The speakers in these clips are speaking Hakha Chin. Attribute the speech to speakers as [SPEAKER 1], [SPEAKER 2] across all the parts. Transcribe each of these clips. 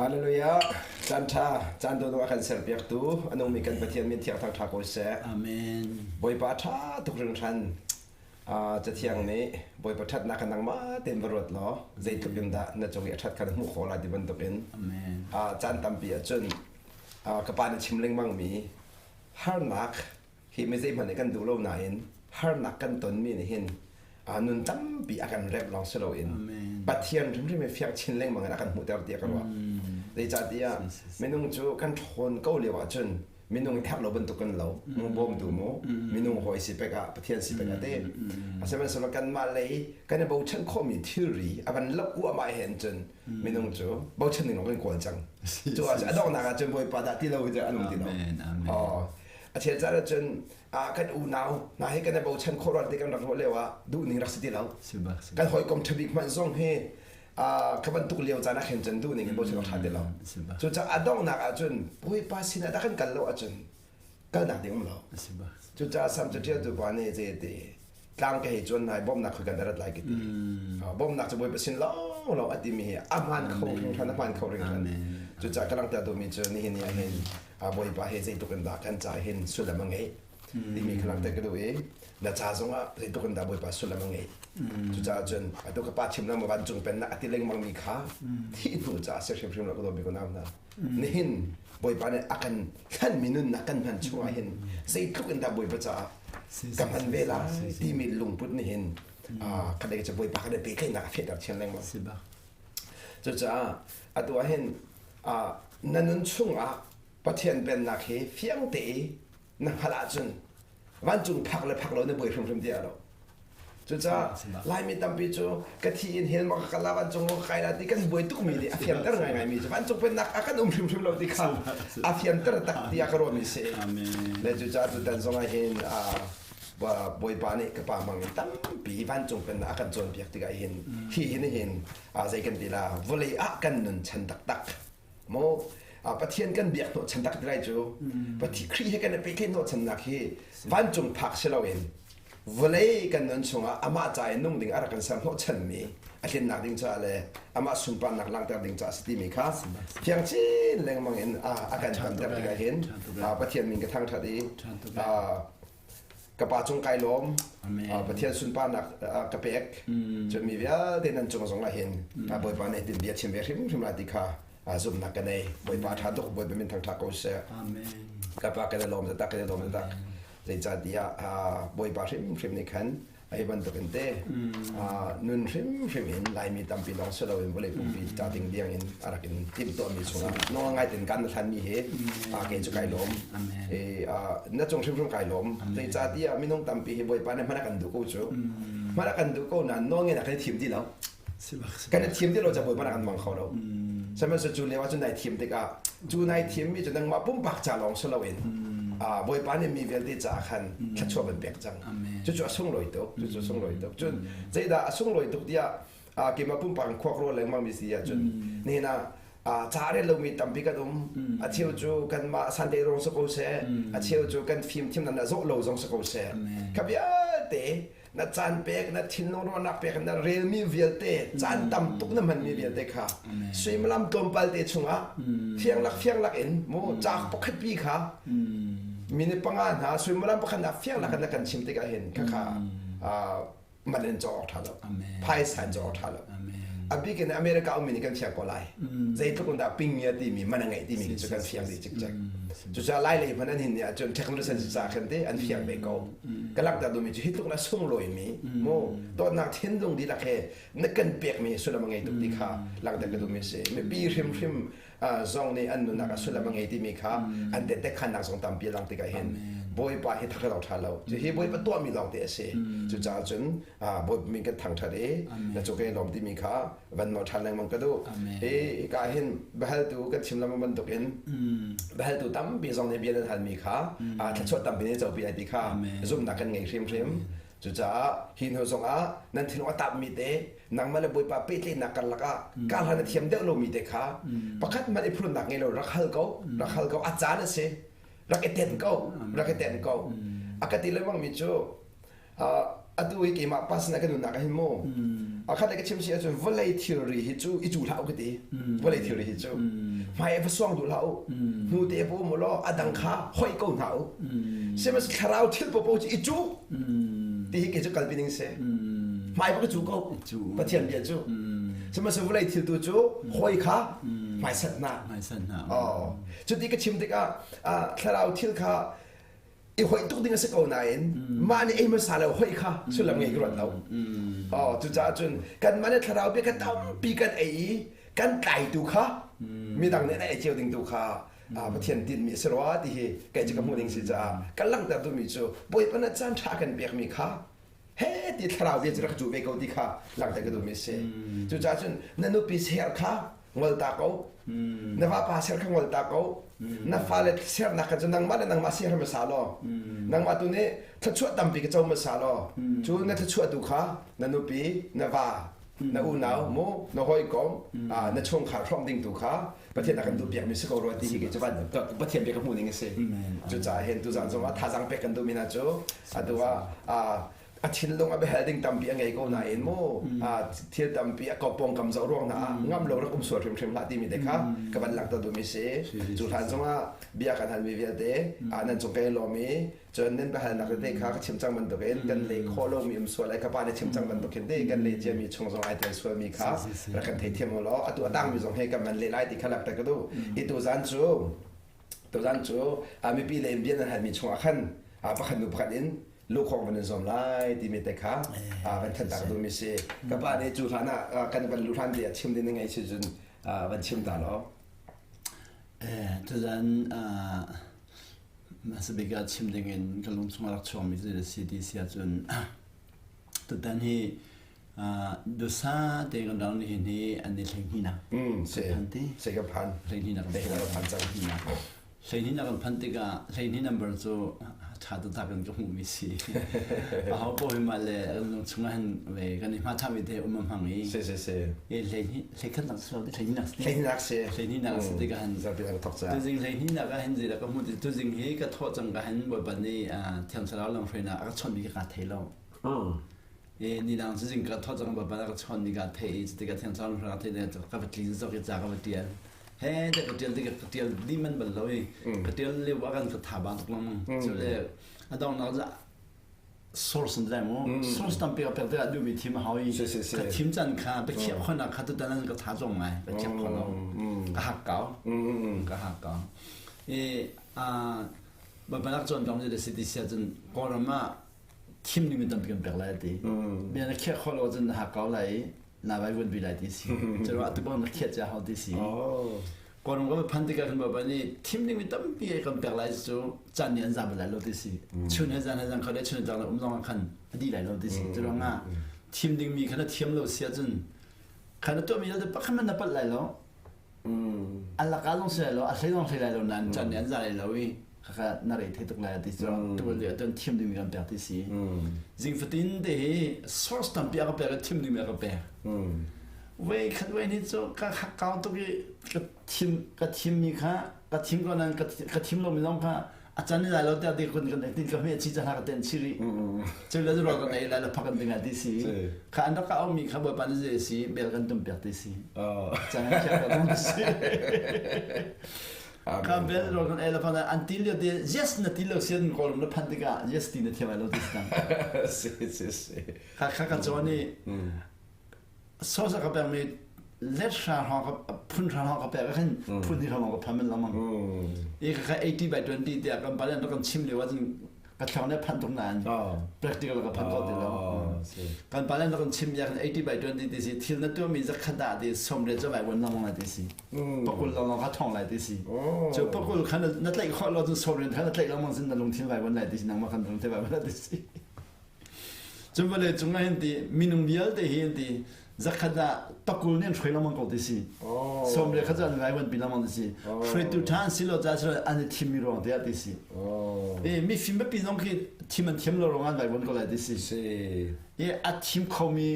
[SPEAKER 1] Hallelujah. Caan ṭha, caan dawdawh a kan serpiaktu a nungmi kan Pathian min thiang thangṭha ko seh.
[SPEAKER 2] Amen.
[SPEAKER 1] Bawipa ṭha tuk hringhran. Cathiang nih Bawipa ṭhatnak kha nangmah tein va ruat law zeitluk in dah na cung i a ṭhat kha na hmuh khawh lai ti bantukin
[SPEAKER 2] Amen.
[SPEAKER 1] caan tampi ahcun ka pa nih chim lengmangmi harnak hi mi zeihmanh nih kan duh lo nain harnak kan tonmi nih hin nun tampi a kan remh lawng si loin Pathian hrimhrim hi fiang chin lengmang in a kan hmuhter tiah ka ruah. Zeicahtiah minung cu kan ṭhawn ko lio ahcun minung herh lo bantuk kan lo mu bawmtu mu minung hawi si pek ah Pathian si pek ah te sihmanhsehlaw kanmah lei kan i bochan khawhmi thilri a van loh uahmah hen cun minung cu bochan ding kan kawl cang cu ah a donghnak ah cun Bawipa dah ti lo cu an um ti lo a chel caan ah cun kan unau hna hi kan i bochan khawh rual ti kan rak ruah lio ah duhning rak si ti lo kan hawikom ṭhabik hmanh zong hi kha bantuk lio caan ah khin cun duhning in bochan awk ṭha ti lo. Cucaah a donghnak ah cun Bawipa sinah dah kan kal lo ahcun kalnak ding um lo. Cucaah Sam caṭialtu pa nih zei a ti tlang ka hei cuan hna i bawmhnak khoi kan rat lai ka ti. Bawmhnak cu Bawipa sin lawnglawng a timi hi a hmaan kho hringhran a hmaan kho hringhran. Cucaah ka langhter duhmi cu nihin ni ah hin Bawipa hi zeitluk in dah kan ca hin sullam a ngeih timi kha langhter ka duh i na ca zongah zeitluk in dah Bawipa sullam a ngeih. Cucaah cun atu ka pa chim lengmang vancung pennak a ti lengmang mi kha thih hnu caah si hrimhrim lo ka dawt mi ka nau hna. Nihin Bawipa nih a kan hlanmi nunnak kan hman chungah hin zeitluk in dah Bawipa caah ka hman ve lai timi lungput nih hin kan lei cu Bawipa kan i pehtlaihnak a fehter chin lengmang. Cucaah atu ah hin na nun chungah Pathian pennak hi fiang te i na hngalh ahcun vancung phak le phak lo na buai hrimhrim ti lo. Cucaah Laimi tampi cu ka thi in hell maw ka kal la vancung maw ka kai la ti kan buai tukmi nih a fianter ngaingaimi cu vancung pennak a kan um hrimhrim lo ti kha a fianter tak tiah ka ruahmi si. Le cucaah tutan zong ah hin Bawipa nih ka pa hmang in tampi vancung pennak a kan cawnpiak tikah hin hi hin hin zei kan ti la vawlei ah kan nun chan taktak Maw Pathian kan biak hnawhchan tak ti lai cu Pathian Khrih he kan i pehtlaih hnawhchannak hi vancung phak si loin vawlei kan nun chungah amah ca i nung ding a rak kan ser hnawhchanmi a tlinnak ding caah le amah sunparnak langhter ding caah a si timi kha fiang chin lengmang in a kan tonter tikah hin Pathian min ka thangṭhat i ka pa cung kai lawm Pathian sunparnak ka pek cun mi vialte nan cung zong ah hin Bawipa nih tin bia chim ve hrimhrim lai ti kha zumhnak ka nei Bawipa ṭha tuk Bawipa min thangṭha ko seh ka pa kan i lawm taktak kan i lawm taktak zeicahtiah Bawipa hrimhrim nih khan hi bantuk in te nun hrimhrim in Laimi tampi lawng si loin vawlei pumpi ca ding diang in a rak in timhtuahmi chungah nawl ngai ten kan na hlanmi hi kei cu kai lawm. Na cung hrimhrim kai lawm. Zeicahtiah minung tampi hi Bawipa nih hman a kan duh ko cu. Hman a kan duh ko nain nawl ngeih kan i thim ti lo. Kan i thim ti lo ca Bawipa nih a kan mang kho lo. Sihmanhsehlaw cu lio ah cun nai thim tikah cu nai thimmi cu nangmah pumpak ca lawng si loin Bawipa nih mi vialte caah khan thluachuah van pek cang. Cucu a sunglawi tuk. Cucu a sunglawi tuk. Cun zeidah a sunglawi tuk tiah keimah pumpak in khuak rual lengmang mi si ahcun nihin ah ca rel lomi tampi kan um. A cheu cu kanmah sante rong si ko seh, a cheu cu kan fimthiamnak na zawh lo zong si ko seh. Kha vialte na caan pek na thinlung ruahnak pek na relmi vialte caan tam tuk na hmanmi vialte kha suimilam tlawmpal te chungah fianglak fianglak in mu cauk pakhat pi kha minute panga hna suimilam pakhat na fianglak in na kan chim tikah hin khakha man in cawk awk ṭha lo phaisa in cawk awk ṭha lo a bik in America ummi nih kan fiang ko lai zeitluk in dah pingmia timi man a ngeih timi cu kan fiang dih cikcek cucaah lai lei hmanh an hin ni ahcun technology ca khan te an fiang ve ko ka langhter duhmi cu hi tluk na sunglawimi mu dawtnak thinlung dihlak he na kan pekmi sullam a ngei tuk ti kha langhter ka duhmi si mipi hrimhrim zong nih an nunnak ah sullam a ngei timi kha an tehte khannak zong tampi a lang tikah hin Bawipa hi thak lo ṭha lo cu hi Bawipa tuahmi lawng te a si cucaah cun Bawipa min kan thangṭhat i na cu kai lawm timi kha van nawl ṭhan lengmang ka duh hi hika hin biahaltu kan chim lengmang bantukin biahaltu tampi zong nih bia nan halmi kha thluachuah tampi nih copi lai ti kha zumhnak kan ngei hrimhrim Cucaah hi hnu zongah nan thinlung a tapmi te nangmah le Bawipa pehtlaihnak karlak ah karhlan a thiam deuh lomi te kha pakhat hmanh i phrunnak ngei lo rak hal ko rak hal ko a caan a si rak i tenh ko rak i tenh ko a ka ti lengmang mi cu. Atu hi keimah pa sinah ka nunnak ah hin mu a khat le ka chim si ahcun vawlei thilri hi cu i cu hlah u ka ti. Vawlei thilri hi cu hmai va suang duh hlah u, hnu te va um u law a dang kha hoih ko hna u. Sihmanhsehlaw thlarau thil popo cu i cu ti hi kei cu kalpi ning si. Hmai va ka cu ko Pathian bia cu. Sihmanhsehlaw vawlei thil tu cu hawi kha hmaisat hna. Oh, cuti ka chim tikah thlarau thil kha i hoih tuk ding a si ko nain mah nih ei hmasa lo hoih kha sullam ngei ka ruat lo. Oh, cucaah cun kanmah nih thlarau bia kha tampi kan ei i kan tlaitu kha midang nih an ei cio ding tu kha Pathian tinhmi a si rua ti hi kei cu ka hmuh ning si caah kan langhter duhmi cu Bawipa nih caan ṭha kan pekmi kha he ti thlarau bia cu rak cu ve ko ti kha langhter ka duhmi a si. Cucaah cun na nupi ser kha ngol ta ko, na vapa ser kha ngol ta ko, na fale sernak kha cu nangmah le nangmah ser hmasa law, nangmah tu nih thluachuah tampi ka co hmasa law, cu na thluachuah tu kha na nupi, na va, na unau mu, na hawikom, na chungkhar hrawmh ding tu kha Pathian a kan duhpiakmi si ko rua ti hi kei cu Pathian bia ka hmuh ning a si. Cucaah hin tuzaan zongah thazaang pek kan duhmi hna cu atu ah a thinlung a biahal ding tampi a ngei ko nain mu thil tampi a pawngkam zoh ruang hna ah ngam lo rak um sual hrimhrim hlah timi te kha ka van langhter duhmi si. Cu hlan zongah bia kan halmi vialte nan cung ka i lawm i cun nan biahalnak tete kha ka chim cang bantukin kan leh khawh lomi um sual ai ka pa nih chim cang bantukin te kan leh ciami chung zong ai tel sualmi kha rak kan theithiam u law atu a tangmi zong he kan van leh lai ti kha langhter ka duh. I tuzan cu tuzan cu mipi le in bia nan halmi chungah khan pakhat nu pakhat in lukhawng van in zuam lai timi te kha van thantak duhmi si. Ka pa nih cu hlan ah kan van lu hlan te ah chim ding na ngei si cun van chim ta law.
[SPEAKER 2] Tuzan Hmasabik ah chim dingin ka lung chungah rak chuakmi cu a si ti si ahcun tutan hi dusa te kan rak nihin hi an i 12nak
[SPEAKER 1] phan ti. Se ka phan.
[SPEAKER 2] 12nak kan
[SPEAKER 1] phan cang.
[SPEAKER 2] 12nak kan phan tikah 12 number cu ṭha taktak in ka hmuhmi si. Aho paoh hi mah le kan lung chungah hin ve kan i hmathlakmi te um a hmang i.
[SPEAKER 1] Si si si.
[SPEAKER 2] E 12 hleikhatnak si lo 12nak si.
[SPEAKER 1] 12nak si.
[SPEAKER 2] 12nak si tikah hin
[SPEAKER 1] zarpi an thok ca.
[SPEAKER 2] Tuzing 12nak ah hin zeidah ka hmuh ti tuzing hi ka thawh cang ka hin Bawipa nih Thiang Thlarau lamhruainak a ka chawnhmi ka thei lo. E ni dang tuzing ka thawh cang Bawipa a ka chawnhmi ka thei i cutikah Thiang Thlarau lamhruainak thei ka va tli zok i ca ka va tial. He te ka tial tikah ka tial dih man bal lo i ka tial lio ah kan ka tha bang tuk lengmang. Cule a donghnak source an lai mu source tampi ka pek tikah duhmi thim a hau i ka thim can kha biakhiah khawhnak kha tutan an ka tha zong ngai ka khiak kho lo, ka hak kau, ka hak kau. I Babalak cawn dong le si ti sia cun Kawlram ah thim ding mi tampi kan pek lai ti bia na khiah khawh lo cun na hak kau lai i na vai vun bi lai ti si. Cu atu bang na khiah cia hau ti si. Kawlram kan phan tikah kan bawipa nih thim dingmi tampi kan pek lai cu caan nih an za bal lai lo ti si. Chun he zan he zan kho le chun he zan um zong ah khan a dih lai lo ti si. Cu ruangah thim dingmi kha na thiam lo si ahcun kha na tuahmi vialte pakhat hmanh na palh lai lo. A laka zong si lai lo, a hlei zong hlei lai lo nain caan nih an za lai lo i khakha na rei thei tuk lai ti cu tuan le tuan thim dingmi kan pek ti si. Zing fatin te hi source tampi a ka pek i thim dingmi a ka pek. Voi khat voi ni cu ka kau tuk i ka thim ka thimmi kha ka thim ko nain ka thim lomi zong kha a can lai lo tiah ti kun kan tin ka hme chi chan ka ten chi rih. Cu le ro kan ei lai le phak kan tinga ti si. Kha an rak ka aumi kha bawipa ni zei si bel kan tum piak ti si. Chan an khiak ka si. Ka bel ro kan ei la phak an ti lio te yes na ti lo sian kawlram na phan tikah yes ti na thiam ai lo ti si.
[SPEAKER 1] Si si si.
[SPEAKER 2] Kha kha ka cawn i Sosa ka pekmi let hra hrawng ka phun hra hrawng ka pek ah khin phun hnih hrawng ka phan men lengmang. I ka kha 80 by 20 tiah kan palen rak kan chim lio ahcun ka thlang nih phan tuk nain practical ka phan kho ti lo. Kan palen rak kan chim ya khan 80 by 20 ti si thil na tuahmi zakhat ah ti 30 cu vai wan lengmang lai ti si. Pakul lawng kha thong lai ti si. Cu pakul kha na tlaih khawh lo cun 30 kha na tlaih lengmang sin na lungthin vai wan lai ti si, nangmah khan lungthin vai wan lai ti si. Cun vawlei cung ah hin ti minung vialte hi hin ti zakhat ah 40 nih an hruai lengmang ko ti si. 30 kha cu an vaivuan pi lengmang ti si. Hruaitu ṭha an si lo caah si lo an i thimmi ruang te ah ti si. E mifim biapi zong khi thim an thiam lo ruang an vaivuan ko lai ti si. E a thim khomi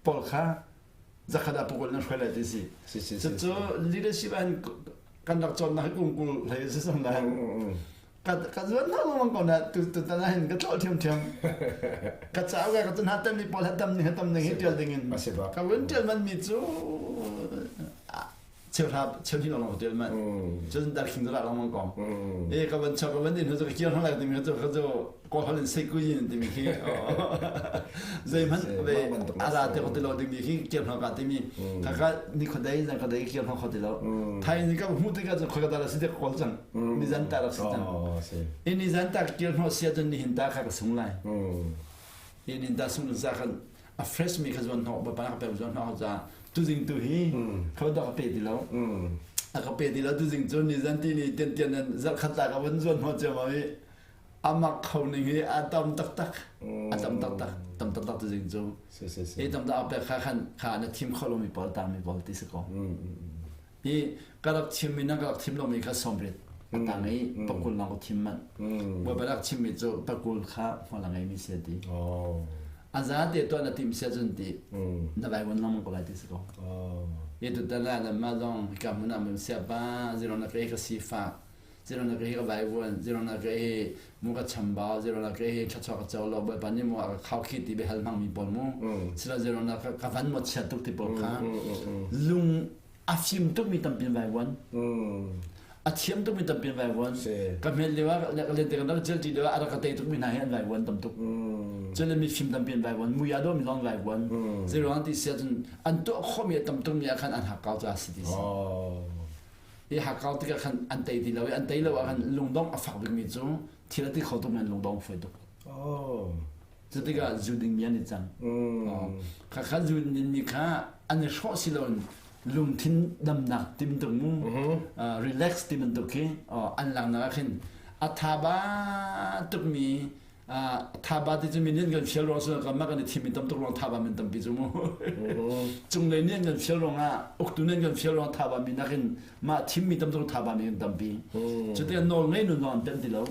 [SPEAKER 2] pawl kha zakhat ah 40 nan hruai lai ti si. Cucu leadership an kan rak cawnnak hi kum 20 hlei si cang lai. Ka ka zuan hna lengmang ko na tu tu tan hin ka tlawh ṭhiamṭhiam. Ka cauk ka ka cun ha tam mi pawl ha tam ning ha tam ning hi ṭial ding in.
[SPEAKER 1] A si bak.
[SPEAKER 2] Ka vun ṭial man mi cu cheuhra cheuhnih lawng ka ṭial man. Cun darkhing cu ra lengmang ko. E ka van chok ka van din cu ka kir hna lai timi cu ka cu kawl holh in seikui yin timi khi zeihmanh ve a ra te ko ti lo dingmi khi kir hna ka timi kha ni khodei zan khodei kir hna kho ti lo. Thai ni ka hmuh tikah cun khoi ka dah si te ka kawl cang. Nizan ta rak si cang. I nizan ta kir hnawh sia cun nihin ta kha ka sung lai. I nihin ta sung za khan a fresh mi kha zuan hnawh bapa ka pek zuan hnawh za tuzing tu hi kho da ka pe ti lo. A ka pe ti lo tuzing cu nizan ti ni tian tian nan zarh khat ta ka vun zuan hnawh cia ma i amak kho ning hi a tam taktak a tam taktak tam taktak tuzing cu. I tam tak a pek kha khan kha na thim kho lo mi pawl tang mi pawl ti si ko. Hi ka rak chimmi na ka rak thim lomi kha sawmriat a tang i pakul lawng ka thim manh. Bawipa rak chimmi cu pakul kha hmual a ngeimi si a ti. A za te tuah na tim sia cun ti na vaivuan lengmang ko lai ti si ko. Hi tutan ah nanmah zong hika hmun ah mun sia pa zirong na ka hi ka sifak zirong na ka hi ka vaivuan zirong na ka hi mu ka chambau zirong na ka hi thluachuah ka co lo Bawipa nih mu a ka khaukhih ti biahal hmangmi pawl mu silo zirong na ka van maw chia tuk ti pawl kha lung a fim tukmi tampi an vaivuan a thiam tukmi tampi an vaivuan ka hmet lio ah le te kan cel ti lio ah a rak ka tei tukmi hna hi an vaivuan tam tuk cun le mi fim tampi an vaivuan mui a dawmi zong an vaivuan zeiruang ti sia cun an tuah khawhmi a tam tukmi ah khan an hakkau ca si ti si i hakkau tikah khan an tei ti lo i an tei lo ah khan lungdong a fak bikmi cu thil a ti kho tukmi an lungdong fawi tuk Cu tikah zu dingmi an i cang. Khakha zu dingmi kha an i hrawh si loin lungthin damnak ti bantuk mu relax ti bantuk khi an laknak ah khin a thaba tukmi thaba ti cu mi nih an kan fial ruang si kan mah kan i thim mi tam tuk ruang thaba min tampi cu mu cunglei nih an kan fial ruangah uktu nih an kan fial ruang thaba mi nakin mah thimmi tam tuk thaba mi kan tampi cu tikah nawl ngei nun zong an pem ti lo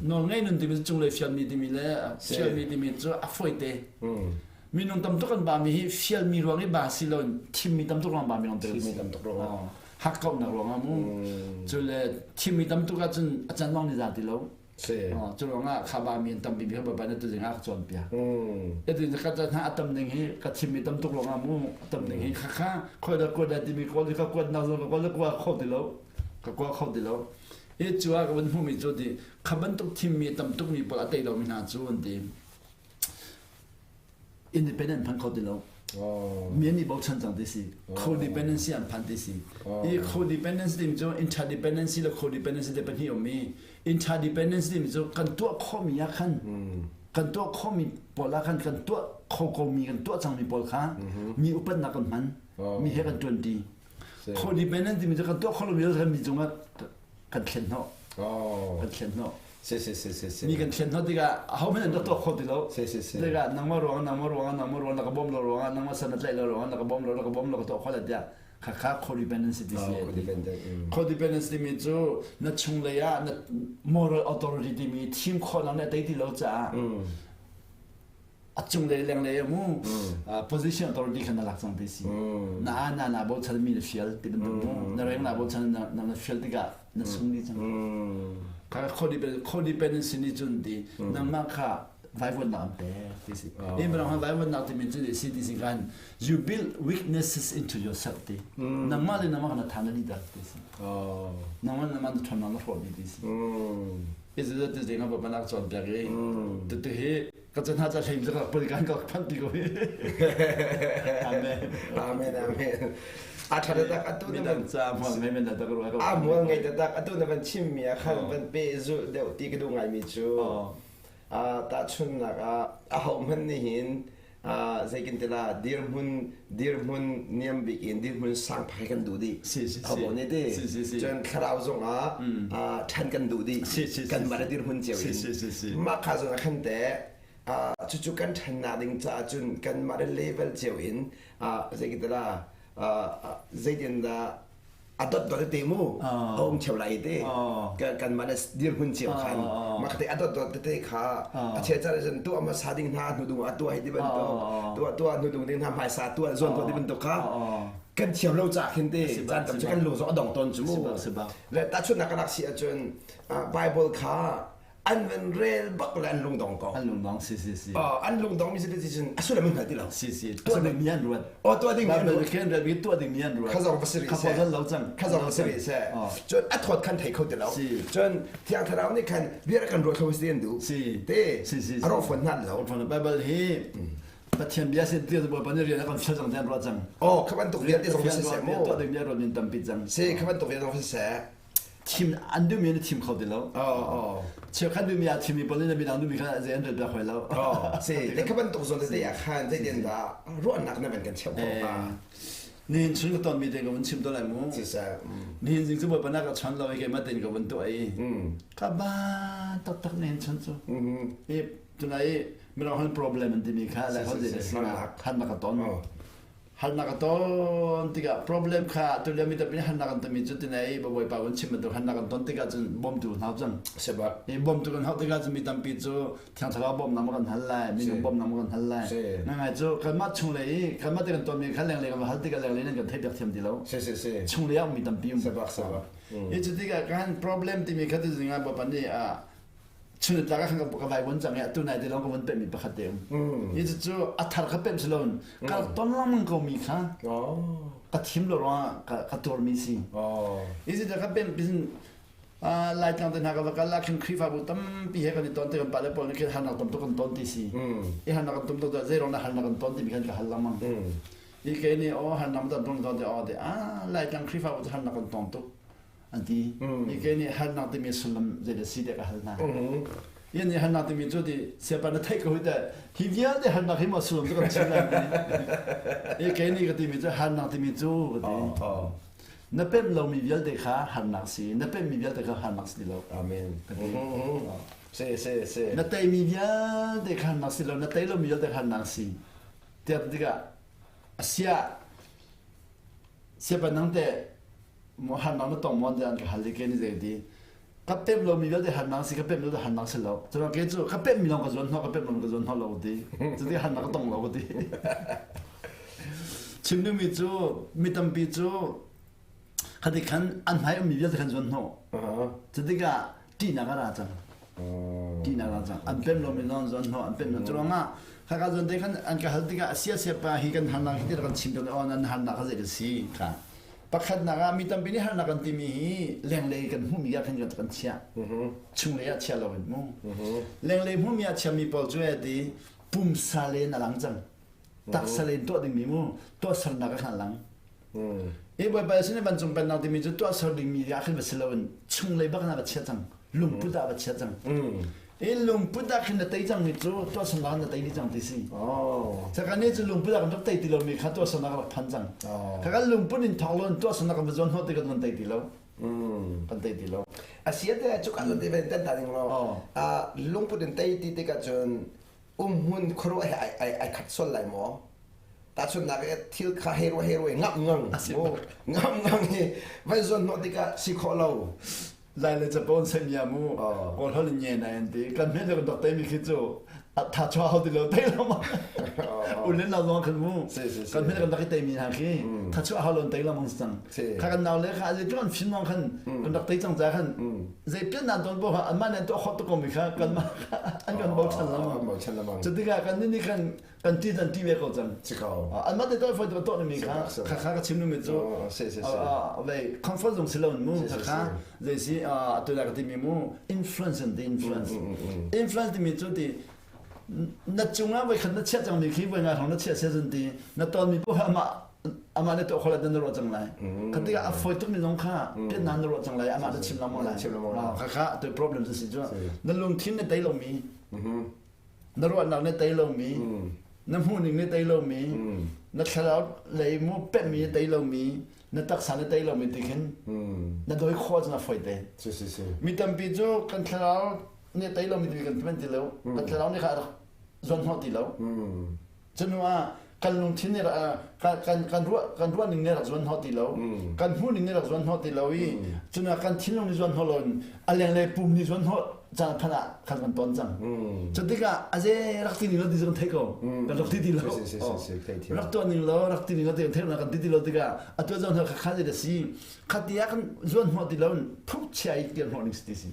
[SPEAKER 2] nawl ngei nun timi cu cunglei fialmi timi le fialmi timi cu a fawite minung tam tuk an ba mi hi fialmi ruang i ba si lo thimmi tam tuk ruang ba mi ruang
[SPEAKER 1] thimmi tam tuk ruang
[SPEAKER 2] hakkauhnak ruang ah mu cu le thimmi tam tuk ahcun a can lawng ni za ti lo Cu ruangah kha ba mi an tampi bik ba na tuzing ah ka cawnpiak. Atu ka ca hna a tam ning hi ka chim mi tam tuk ruangah mu a tam ning hi kha kha khoi da kuat da timi kawl ka kuat nak zong ka kawl da kua kho ti lo ka kua kho ti lo. I cu ah ka van hmuh mi cu ti kha bantuk thim mi tam tuk mi pawl a tei lo mi hna cu an ti. independent phan kho ti lo mi an i bochan cang ti si codependency an phan ti si i codependency timi cu interdependency le codependency te pahnih um i interdependency timi cu kan tuah khawhmi ah khan kan tuah khawhmi pawl ah khan kan tuah kho komi kan tuah cangmi pawl kha mi upatnak kan hman mi he kan ṭuanṭi codependency timi cu kan tuah kho lomi kha mi cungah kan thlen hnawh kan thlen hnawh
[SPEAKER 1] Si si si si si.
[SPEAKER 2] Mi kan thlen hnawh tikah ahohmanh an rak tuah kho ti lo.
[SPEAKER 1] Si si si.
[SPEAKER 2] Tikah nangmah ruangah nangmah ruangah nangmah ruangah na ka bawm lo ruangah nangmah san na tlaih lo ruangah na ka bawm lo na ka bawm lo ka tuah kho la tiah khakha codependency ti si.
[SPEAKER 1] Codependent.
[SPEAKER 2] Codependency timi cu na chunglei ah na moral authority timi thim khawhnak na tei ti lo caah a cunglei lenglei mu position authority kha na lak cang ti si. Na na na bochan mi na fial ti bantuk mu na reng na bochan na na fial tikah na sung dih cang. Kha codependency nih cun ti nangmah kha vaivuannak an pek ti si. In barang vaivuannak timi cu si ti si kan you build weaknesses into yourself ti. Nangmah le nangmah na than na dih dak ti si. Nangmah nangmah na ṭhawnnak na hrawh dih ti si. Izu ti zing ah banak cawnpiak i tutu hi ka chan ha cha hlei ka pul kan ka phan ti ko hi. Amen.
[SPEAKER 1] Amen amen. A ṭha tak atu na
[SPEAKER 2] van ca mual ngai men tak ru
[SPEAKER 1] a mual ngai tak atu na van chim mi ah khan van pe zu deuh ti ka duh ngai mi cu a tahchunnak ah a ho hmanh nih hin zeikin tila dirhmun dirhmun niam bik in dirhmun sang phai kan duh dih
[SPEAKER 2] si si
[SPEAKER 1] si ne te
[SPEAKER 2] si si si
[SPEAKER 1] cun thlarau zong ah ṭhan kan duh dih
[SPEAKER 2] si si
[SPEAKER 1] kan mah dirhmun cio
[SPEAKER 2] in si si si
[SPEAKER 1] mah kha zong ah khan te cucu kan ṭhannak ding caah cun kan mah level cio in zeikin tila zeitin dah a dot dot te mu a um cheu lai te kan mah le dirhmun cio khan mah te a dot dot te kha a che char zan tu ama sa ding hna hnu dung a tua hi ti bantuk tua tua hnu dung ding hna hmaisa tua zuan to ti bantuk kha Kan thiam lo ca khin te caan tam cu kan lung zong a dong tawn cu mu. Le tahchunhnak ka rak si ahcun Bible kha an van rel bak le an lungdong ko.
[SPEAKER 2] An lungdong si si si.
[SPEAKER 1] An lungdong mi si ti cun a sullam in hngal ti lo.
[SPEAKER 2] Si si. Tuah ding mi an ruat.
[SPEAKER 1] Oh tuah ding mi an
[SPEAKER 2] ruat. Khen rel mi tuah ding mi an ruat.
[SPEAKER 1] Kha zong va si rih
[SPEAKER 2] seh. Kha lo cang.
[SPEAKER 1] Kha zong va si rih seh. Cun a thawt khan thei kho ti lo. Cun Thiang Thlarau nih khan bia kan ruat kho si an duh.
[SPEAKER 2] Si.
[SPEAKER 1] Te.
[SPEAKER 2] Si si.
[SPEAKER 1] A rawh fon hnan lo.
[SPEAKER 2] Bible hi Pathian bia sin ti Bawipa nih rian a kan fial cang tiah an ruah cang.
[SPEAKER 1] Oh, kha bantuk vialte zong si seh mu.
[SPEAKER 2] Tuah ding bia ruat min tampi cang.
[SPEAKER 1] Si, kha bantuk vialte zong si seh.
[SPEAKER 2] Thim an duhmi an thim kho ti lo.
[SPEAKER 1] Oh, oh.
[SPEAKER 2] Cheukhat duhmi ah thimmi pawl nih midang duhmi kha zei an rel piak hoi lo.
[SPEAKER 1] Oh, si. Le kha bantuk zawn tete ah khan zeitin dah ruahnak na van kan cheuh khawh hnga?
[SPEAKER 2] Nihin chung ka tonmi te ka vun chim to lai mu.
[SPEAKER 1] Si seh.
[SPEAKER 2] Nihin zing cu Bawipa na ka chon lo i keimah tein ka vun tuah i. Ka ba taktak nihin chun cu. I tunai i mirang hon problem an timi kha le hon zei si harnak ka ton harnak ka ton tikah problem kha tulio mi tampi harnak an tami cu tinai bawipa vun chim bantuk harnak an ton tikah cun bawmtu hna cang i bawmtu kan hauh tikah cun mi tampi cu thiang thlarau bawmnak ma kan hal lai minung bawmnak ma kan hal lai ngai cu kanmah chung lei i kanmah te kan tonmi kha lenglei kan hal tikah lenglei nan kan theih piak thiam ti lo chung lei ah mi tampi um i cu tikah kan problem timi kha tu zingah bawipa nih chun tlak ah khan ka vai von cang i atu nai te lawng ka von pemh mi pakhat te um hi cu a thar kha pemh si loin ka ton lengmang ko mi kha ka thim lo ruangah ka tuar mi si hi cu ka pemh pin Laitlang te hna ka va kal ah khin Khrihfabu tampi he kan i ton te kan pale pawl nih khin harnak tam tuk kan ton ti si i harnak kan tum tuk zei ruang dah harnak kan ton ti mi khan ka hal lengmang i ke nih aw harnak tam tuk ton ti aw ti ah Laitlang Khrihfabu cu harnak kan tong tuk an ti. Hi ke nih harnak timi sullam zeidah si tiah ka hal hna. Hi nih harnak timi cu ti siapa na theih ko hi teh hi vialte harnak hi maw sullam cu kan chim lai ti. Hi ke nih ka timi cu harnak timi cu ka ti. Na pemh lomi vialte kha harnak si, na pemhmi vialte kha harnak si lo.
[SPEAKER 1] Amen.
[SPEAKER 2] Ka ti.
[SPEAKER 1] Si si si.
[SPEAKER 2] Na teimi vialte kha harnak si lo, na tei lomi vialte kha harnak si. Tiah tikah asia siapa nang teh harnak na tong maw tiah an ka hal i ke nih zei ti ka pemh lomi vialte harnak si ka pemh lo harnak si lo cun ke cu ka pemh mi lawng ka zuan hnawh ka pemh lo ka zuan hnawh lo ti cuti harnak ka tong lo ka ti chim duhmi cu mi tampi cu khati khan an hmai ummi vialte khan zuan hnawh cutikah ṭihnak a ra cang ṭihnak a ra cang an pemh lomi lawng zuan hnawh an pemh lo cu ruangah khaka zuan te khan an ka hal tikah sia sia pa hi kan harnak hi ti kan chim tawn on an harnak kha zei ka si kha Pakhatnak ah mi tampi nih harnak kan timi hi lenglei kan hmuhmi ah khan kan chiah. Chunglei ah chia loin mu. Lenglei hmuhmi ah chiami pawl cu ti pumsa len a lang cang. Taksa len tuah dingmi mu tuahsernak ah khan a lang. I Bawipa sin vancung pennak timi cu tuahser dingmi ah khan va si loin chunglei bak in a va chia cang. Lungput ah va chia cang. I lungput ah khin na tei cang mi cu tuahsernak na tei dih cang ti si. Saka nih cu lungput ah kan rak tei ti lomi kha tuahsernak rak phan cang. Kha kan lungput in thawk loin tuahsernak kan va zuan hnawh ti kan tei ti lo. Kan tei ti lo.
[SPEAKER 1] A sia te cu kan te ven tan ta ding lo. Lungput in tei ti tikah cun umhmun khuaruah he ai ai khat sual lai maw? Tahchunhnak i thil kha hei ruah hei ruah ngam ngang ngam ngang hi vai zuan hnawh tikah si khawh lo.
[SPEAKER 2] Lai le capo an semi ah mu kawl hol in nge nai an ti kan hme le kan rak teimi khi cu tha chua hau ti lo tei lo ma ulen lo zong khan mu kan hme le kan rak i teimi hna khi tha chua hau lo tei lo mang cang kha kan nau le kha zei kan fin long khan kan rak tei cang ca khan zei pian nan ton bo ha an mah nen to khot to ko mi kha kan mah an kan bochan lo ma cu tikah kan ni khan kan ti kan ti ve ko cang
[SPEAKER 1] si ko
[SPEAKER 2] an mah te toi foi to to mi kha kha kha ka chim nu mi cu
[SPEAKER 1] si si si
[SPEAKER 2] vei comfort zone si lo mu kha kha zei si atu la ka ti mi mu influence and the influence influence ti mi cu ti na cungah voi khat na chiah cang mi khi voi nga thong na chiah se zun ti na ton mi po ama ama ne to khola dan ro cang lai khatika a foi tuk mi zong kha pian nan ro cang lai ama na chim lam lai kha kha to problem si cu na lungthin na tei lo mi na ruahnak na tei lomi na hmuhning na tei lomi na thlarau lei mu pemhmi na tei lomi na taksa na tei lomi ti khin na doi khawh cun a foi te
[SPEAKER 1] si si si
[SPEAKER 2] mi tampi cu kan thlarau nih tei lomi ti kan tuan ti lo kan thlarau nih kha a rak zuan hnawh ti lo cunu ah kan lungthin nih kan kan ruah kan ruah ning nih rak zuan hnawh ti lo kan hmuh ning nih rak zuan hnawh ti lo i cunu ah kan thinlung nih zuan hnawh lo in a lenglei pum nih zuan hnawh. Caan phan ah khan kan ton cang. Cu tikah aze rak ti ning lo ti cu kan theih ko. Kan rak ti ti lo. Rak tuah ning lo, rak ti ning lo ti kan theih lo, kan ti ti lo tikah atu zong kha kha zei da si. Khati ah kan zuan hnawh ti lo phuk chia i tian hnawh ning si ti si.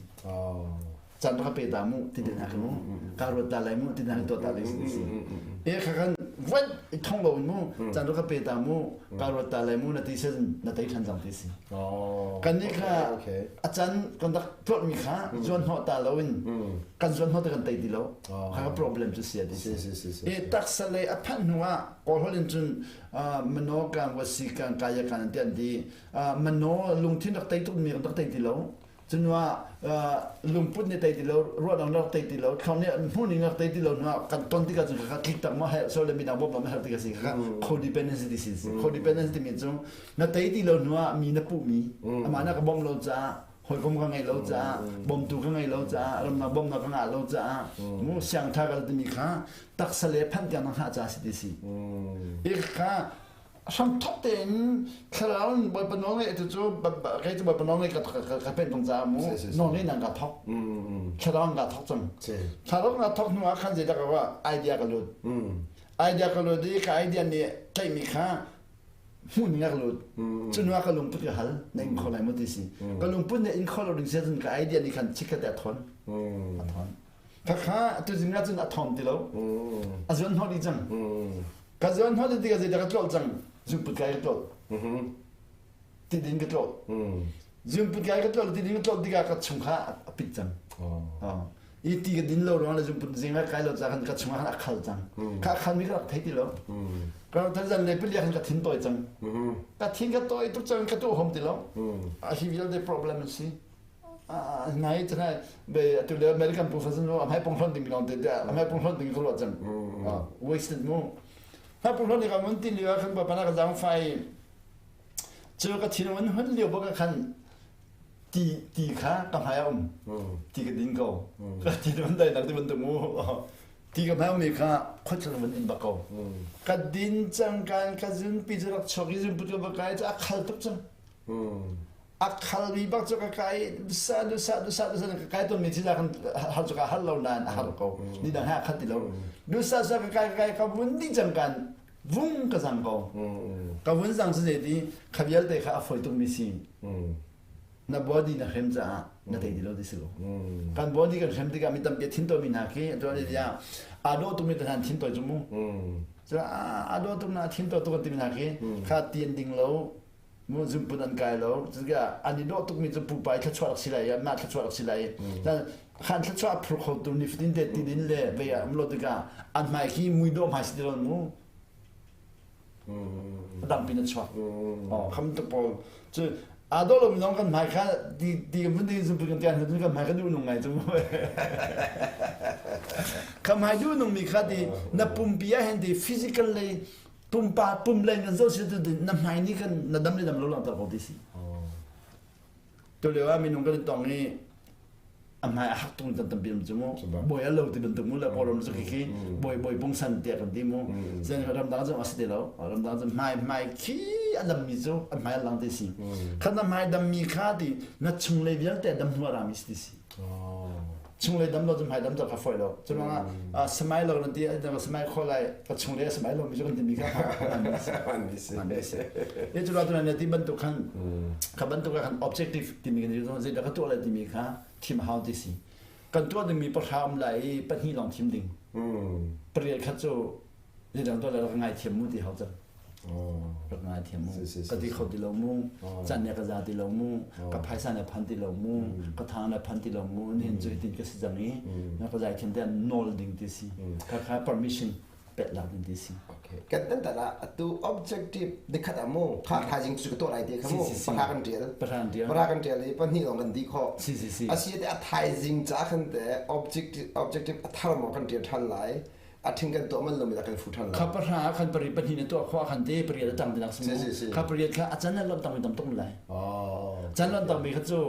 [SPEAKER 2] Caan ka pe ta mu ti den hak mu. Ka ruat ta lai mu ti den tuah ta ding si si. E kha kan vat thong lo mu caan ka pe ta mu ka ruat ta lai mu na ti sen na tei than cang ti si. Kan nih kha a can kan rak tlawt mi kha zuan hnawh ta lo in kan zuan hnawh te kan tei ti lo. Kha problem cu si a ti si. E taksa lei a phanh hnu ah Kawl holh in cun mano kan wasi kan kaya kan an ti an ti. Mano lungthin rak tei tuk mi rak tei ti lo. Cunua lungput nih tei ti lo, ruahnak rak tei ti lo, thong nih hmuhning rak tei ti lo hnuah kan ton tikah cun kha tlik tak ma herh so le midang bawmh ma herh tikah si kha codependency ti si. Codependency timi cu na tei ti lo hnuah mi na puhmi amah na ka bawmh lo caah hawikom ka ngei lo caah bawmtu ka ngei lo caah ramnak bawmhnak ka ngah lo caah mu siang tha kal timi kha taksa le phanh tiang na hngah caah si ti si. I kha hramthok tein thlarau in Bawipa nawl ngeih tu cu kei cu Bawipa nawl ngeih ka pen tung caah mu nawl ngeih nang ka thok thlarau in ka thok cang thlarau in ka thok hnu ah khan zeidah ka ruah idea ka lut idea ka lut i ka idea nih tlaihmi kha hmuh ning a ka lut cu hnu ah ka lungput ka hal na in kho lai maw ti si ka lungput nih in kho lo ding si cun ka idea nih khan chikkhat te a thawn a thawn Khakha tuzing ah cun a thawm ti lo. A zuan hnawh dih cang. Ka zuan hnawh dih tikah zeidah ka tlolh cang? Zungput kai ka tlolh. Tidin ka tlolh. Zungput kai ka tlolh, tidin ka tlolh tikah ka chung kha a pit cang. I ti ka din lo ruang le zungput zing ah kai lo ca khan ka chung ah khan a khal cang. Kha khal mi ka rak thei ti lo. Ka rak thei zan le pali khan ka thin tawi cang. Ka thin ka tawi tuk cang ka tu hom ti lo. A hi vialte problem an si. Nai tana be atu le American pu fasan ro amhai pong hlon ding long te te amhai pong hlon ding ko lo cang wasted mu ha pong hlon ka mun tin liwa khan ba pana ka jang fai chu ka thin wan hun liu ba ka khan ti ti kha ka hmai um ti ka ding ko ka ti ban dai nak ti ban tu mu ti ka hmai mi kha khot chang ban in ba ko ka din chang kan ka zun pi chu rak chok i zun pu ba kai chu a khal tuk chang A khalmi bak cu ka kai dusa dusa dusa dusa ka kai ton mi thil kan har cu ka har lo nain a har ko ni dang ha khat ti lo dusa sa ka kai kai ka vun ding cang kan vung ka zang ko ka vun zang cu zei ti kha vialte kha a foi tuk mi si na body na hrem caah na tei ti lo ti si lo kan body kan hrem tikah mi tampi thin to mi hna khi tuan dia a do tu mi tan thin to chu mu a do tu na thin to tu kan ti mi hna khi kha tian ding lo Mu zunput an kai lo. Cutikah an i dawh tukmi cu pupa i thluachuah rak si lai i anmah thluachuah rak si lai i khan thluachuah a phur khotu nifatin te tidin le vei ah um lo tikah an hmai khi mui dawh hmai si ti lo mu. A dang pin a chuak. Oh, kham tuk pawl. Cu aa dawh lomi zong kan hmai kha ti ti kan vun ti zunput kan tian hnu kan hmai kan duh nung ngai cu mu. Ka hmai duh nungmi kha ti na pumpi ah hin ti physical lei pumpa pum leng kan zoh si tu na hmai nih kan na dam le dam lo langhter ko ti si tu lio ah minung kan i tong i a hmai a hak tung tan tampi cu mu bawi a lo ti bantuk mu le kawlram cu khi bawi bawi pungsan tiah kan ti mu zen ramdang cu a si ti lo ramdang cu hmai hmai khi a dam mi cu a hmai a lang ti si khan na hmai dam mi kha ti na chung lei vialte dam hnu a rami si ti si Chunglei dam lo cu hmai dam cu kha fawi lo. Cu ruangah samai lo nan ti samai kho lai ka chunglei a samai lo mi cu kan timi kha hman si. E cu tu nan ti bantuk khan kha bantuk khan objective timi kan ti zeidah ka tuah lai timi kha thim hau ti si. Kan tuah dingmi pahra um lai i pahnih lawng thim ding. Pariat khat cu zeidang tuah lai rak ngaithiam mu ti hau cang. Rak ngaithiam mu. Ka ti kho ti lo mu. Can ne ka za ti lo mu. Ka phaisa ne phan ti lo mu. Ka thang ne phan ti lo mu. Nihin cu hitin ka si cang i na ka zaithiam te nawl ding ti si. Kha kha permission pek lak ding ti si.
[SPEAKER 1] Okay. Kan tan tala atu objective dikhat amu kha thaizing cu ka tuah lai ti kha mu pahra kan tial pahra kan tial i pahnih lawng kan di kho
[SPEAKER 2] si si si
[SPEAKER 1] asi te a thaizing ca khan te objective objective a thar mo kan tial than lai a thing kan tuah man lomi kan fu than
[SPEAKER 2] lai. Kha pahra ah khan pari pahnih na tuah khawh khan te pariat a tang ti nak si mu. Kha pariat kha a can lon tang mi tam tuk lai. Can lon tang mi kha cu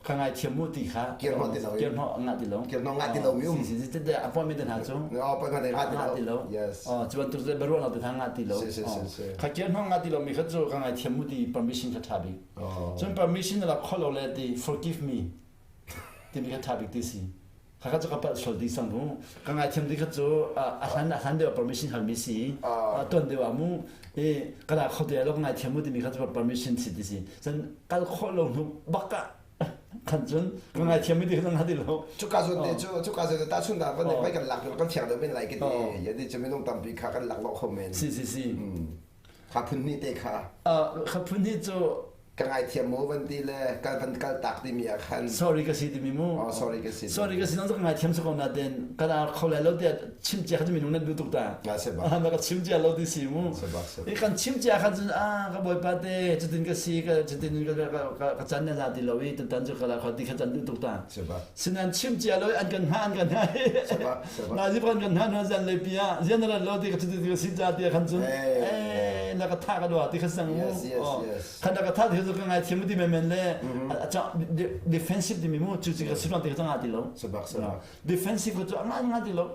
[SPEAKER 2] ka ngai thiam mu ti kha
[SPEAKER 1] kir ho ti lo
[SPEAKER 2] kir ho nga ti lo
[SPEAKER 1] kir no nga ti lo mi um
[SPEAKER 2] si si te appointment te hna cu
[SPEAKER 1] appointment te nga ti lo yes
[SPEAKER 2] oh cu bantuk te baruah lo te tha nga ti lo kha kir ho nga ti lo mi kha cu ka ngai thiam mu ti permission kha tha bik cun permission la kholo le ti forgive me timi kha tha bik ti si. Khakha cu ka palh sual dih cang mu. Ka ngaithiam dih kha cu a hlan a hlan deuh permission halmi si. Tuan deuh ah mu i ka la kho te lo ka ngaithiam mu timi kha cu permission si ti si. Cun kal khawh lo hnu bak ah khan cun ka ngaithiam mi ti kha na ti lo.
[SPEAKER 1] Cuka zawn te cu cuka zawn te tahchun dah kan vai kan lak kan fiang deuh men lai ka ti. Yadi cu minung tampi kha kan lak lo kho men.
[SPEAKER 2] Si si si.
[SPEAKER 1] Kha phun hnih te kha.
[SPEAKER 2] Kha phun hnih cu
[SPEAKER 1] ka ngaithiam mu van ti le kal van kal tak timi ah khan
[SPEAKER 2] sorry ka si timi mu
[SPEAKER 1] oh sorry ka si
[SPEAKER 2] sorry ka si nang ka ngaithiam sa ko na ten ka la kho lai lo te chim cia kha minung nan du tuk ta
[SPEAKER 1] na
[SPEAKER 2] ka chim cia lo ti si mu i kan chim cia khan cun a ka bawipa te cutin ka si ka cutin ka ka chan na za ti lo i tutan cu ka la kho ti kha chan du tuk ta sinan chim cia lo an kan ha an kan ha na zip kan kan ha na zan le pia zian na lo ti ka cutin ka si cha ti khan cun eh na ka tha ka dua ti kha sang mu khan ka tha ti ka ngai thiam ti men le defensive ti mi mu chu chi ka si ti ka nga ti lo defensive ko chu nga nga ti lo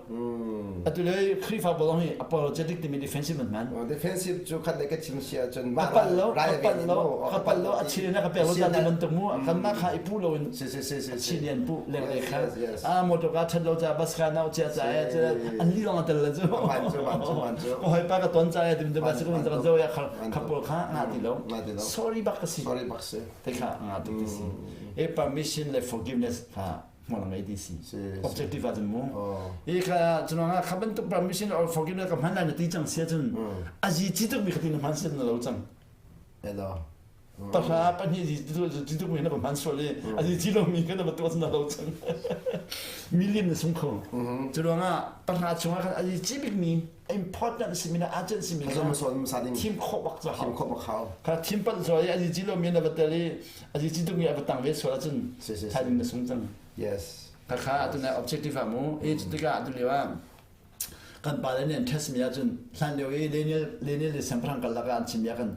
[SPEAKER 2] atu le khrifa bolong hi apologetic ti mi defensive man man
[SPEAKER 1] defensive chu khat le ka chim sia chun
[SPEAKER 2] ma pal lo ka pal lo ka pal lo a chi na ka pe lo ta ti man tuk mu kan ma kha ipu lo in
[SPEAKER 1] si si si si
[SPEAKER 2] chi lian pu le le kha a motor ka that lo cha bus kha nau chia cha e an li long tel la chu
[SPEAKER 1] man chu man chu man chu
[SPEAKER 2] ko hoi pa ka ton cha e dim de bus ko man zo ya kha kha pol kha nga ti lo sorry bak ka si
[SPEAKER 1] sorry bak si
[SPEAKER 2] te kha nga ti si e permission le forgiveness kha hmual ngei ti si objective ah cun mu i kha cunang ah kha bantuk permission or forgiveness ka hman lai na ti cang sia cun azi ci tuk mi kha ti na hman sia na lo cang
[SPEAKER 1] hello
[SPEAKER 2] pahra pahnih zi tuk mi na hman sual i azi ci lo mi kha na tuah na lo cang million na sung kho cu ruangah pahra chungah khan azi ci bik mi important si mi na urgent si mi
[SPEAKER 1] kha
[SPEAKER 2] thim khawh bak
[SPEAKER 1] cu thim khawh bak hau
[SPEAKER 2] kha thim pan sual i azi ci lo mi na va tel i azi ci tuk mi a va tang ve sual ahcun thaiding na sung cang
[SPEAKER 1] yes
[SPEAKER 2] kha kha atu na objective ah mu i cu tikah atu lio ah kan pa le nih an test mi ahcun hlan lio i Daniel Daniel le siangpahrang kal lakah an chim mi ah khan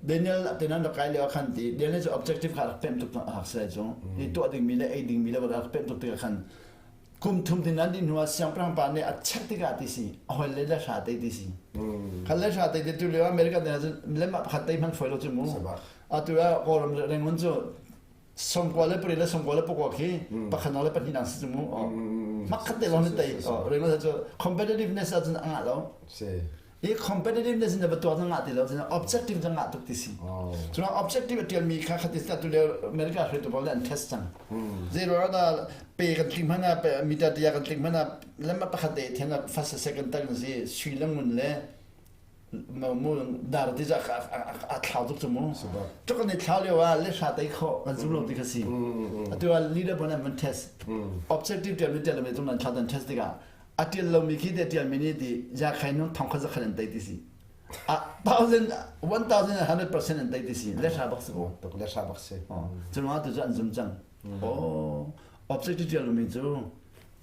[SPEAKER 2] Daniel tenan rak kai lio ah khan ti Daniel cu objective kha rak pemh tuk a hak sai cu i tuah ding mi le ei ding mi le rak pemh tuk tikah khan kum thum tin an dih hnu ah siangpahrang pa nih a check tikah ti si a hoi le le hra te ti si khan le hra te ti tu lio America ne cun le mah pakhat te hman foi lo cu mu atu ah kawlram rengun cu songkua le pari le songkua le pakua khi pakhat le pahnih nang si cu mu makhat te long ni tai rengun cu competitiveness ah cun a ngah lo I competitiveness in va tuah na ngah ti lo objective na ngah tuk ti si. Cun objective a tialmi kha khat is tu le America hruaitu pawl an test cang. Zei da pe kan tling hmana pe meter tia kan tling hmana lemma pakhat te then first second tak si sui le ngun le mu dar ti za a thlau tuk chu mu. Tuk kan i thlau lio ah le hra tai kho kan zum lo ti kha si. Atu ah leader bon an test. Objective tial mi tial mi tung nan thlau dan test tikah a ṭial lomi khi te ṭialmi nih ti zakhain nung thong kha zakhat an tei ti si a thousand 1100% an tei ti si le hra bak si ko
[SPEAKER 1] tuk le hra bak si
[SPEAKER 2] cu ruangah tu cu an zum cang oh objective ṭial lomi cu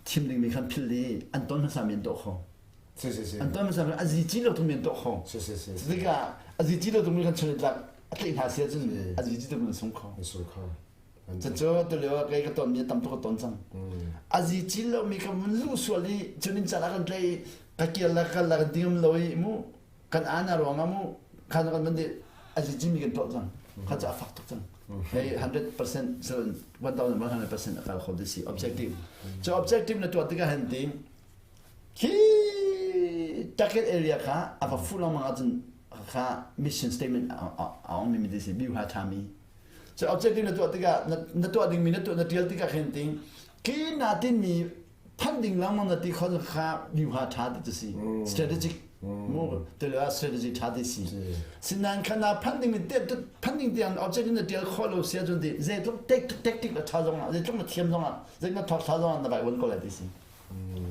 [SPEAKER 2] thim dingmi khan phil i an ton hmasa mi an tuah kho
[SPEAKER 1] si si si
[SPEAKER 2] an ton hmasa mi a zi ci lo tung mi an tuah kho
[SPEAKER 1] si si si
[SPEAKER 2] tikah a zi ci lo tung mi kan chun tlak a tlaih hna si ahcun a zi ci tung an sung kho
[SPEAKER 1] sung kho
[SPEAKER 2] Cucu tulio ah kei ka tonmi tam tuk ka ton cang. Azi cil lomi ka vun luh sual i cunin caan ah kan tlai i ka kial la kal la kan ti ngam lo i mu kan ana ruang ah mu khan kan van di azi cimi kan tuah cang. Kha cu a fak tuk cang. Hei 100% 1100% a kal kho ti si objective. Cu objective na tuah tikah hin ti khi target area kha a va fuh lengmang ahcun kha mission statement a ong mi ti si biu ha thami Cu objective na tuah tikah na tuah dingmi na tuah na tial tikah khin ting ki na tinmi phan ding lengmang na ti kho kha viuha tha ti tu si strategic mu telo strategy tha ti si sinan kha na phan ding mi te phan ding tiang objective na tial kho lo sia cun ti zeitluk tactic la tha zong ah zeitluk na thiam zong ah zeitluk na thawk tha zong ah na vai won ko lai ti si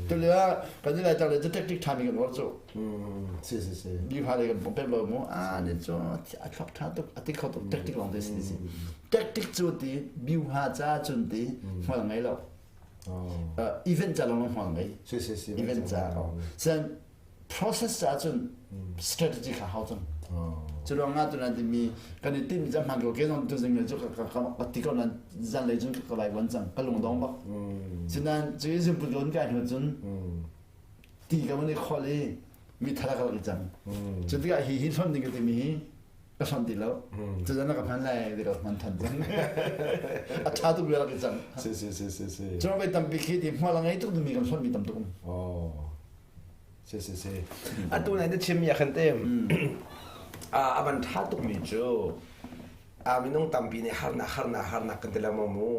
[SPEAKER 2] Tulio ah kan i lai le cu tactic ṭha mi kan uar cu.
[SPEAKER 1] Si si si.
[SPEAKER 2] Mi fa le kan pek lo mu a ne cu a thluak ṭha tuk a ti kho tuk tactic lawng te si si. Tactic cu ti biuha ca cun ti hmual ngei lo. Event ca lawng hmual ngei.
[SPEAKER 1] Si si si.
[SPEAKER 2] Event ca. Sen process ca cun strategy kha hau cang. Cu ruang ah tunan timi kan i timh cang hman ko ke zong tu zing le cu ka ka ti ko nan zan lei cun ka vai wan cang ka lung dong bak. Cunan cu i zungput lawn kai hnu cun ti ka mun i khol i mi thara ka rak i cang. Cu tikah hi hi hlonh ding ka timi hi Ka hlonh ti lo. Cuzan na ka hman lai ti ka hman than cang. A tha tuk bia rak cang.
[SPEAKER 1] Si si si si si.
[SPEAKER 2] Cun voi tampi khi ti hmual a ngei tuk mi kan hlonh mi tam tuk um.
[SPEAKER 1] Oh. Si si si. Atu nai na chim mi khan te a van tha tuk mi cu a minung tampi nih harnak harnak harnak kan ti lengmang mu.